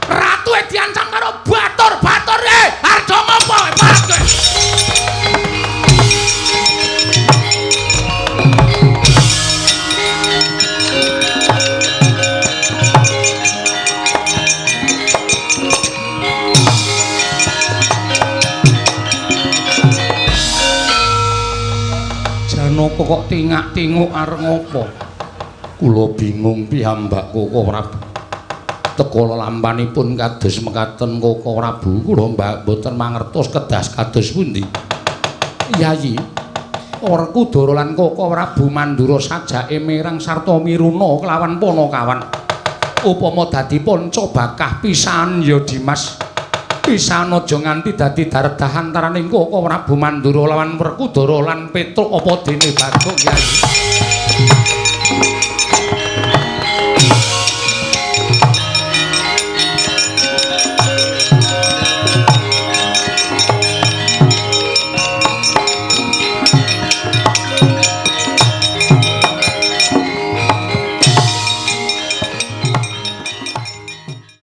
Ratu e diancam karo batur-batur e. Arjo ngopo? Parek kowe. Janaka kok tingak-tinguk arep ngopo? Kula bingung piyambak Koko Prabu. Teka lelampanipun kados mekaten Koko Prabu, kula mboten mangertos kedas kados pundi. Yayi, Werkudara lan Koko Prabu Mandura sajake mireng sarta miruna kelawan panakawan. Upama dadi panca bakah pisan ya Dimas. Pisan aja nganti dadi dardah antaraning Koko Prabu Mandura lawan Werkudara lan Petruk apa dene Bagong Yayi.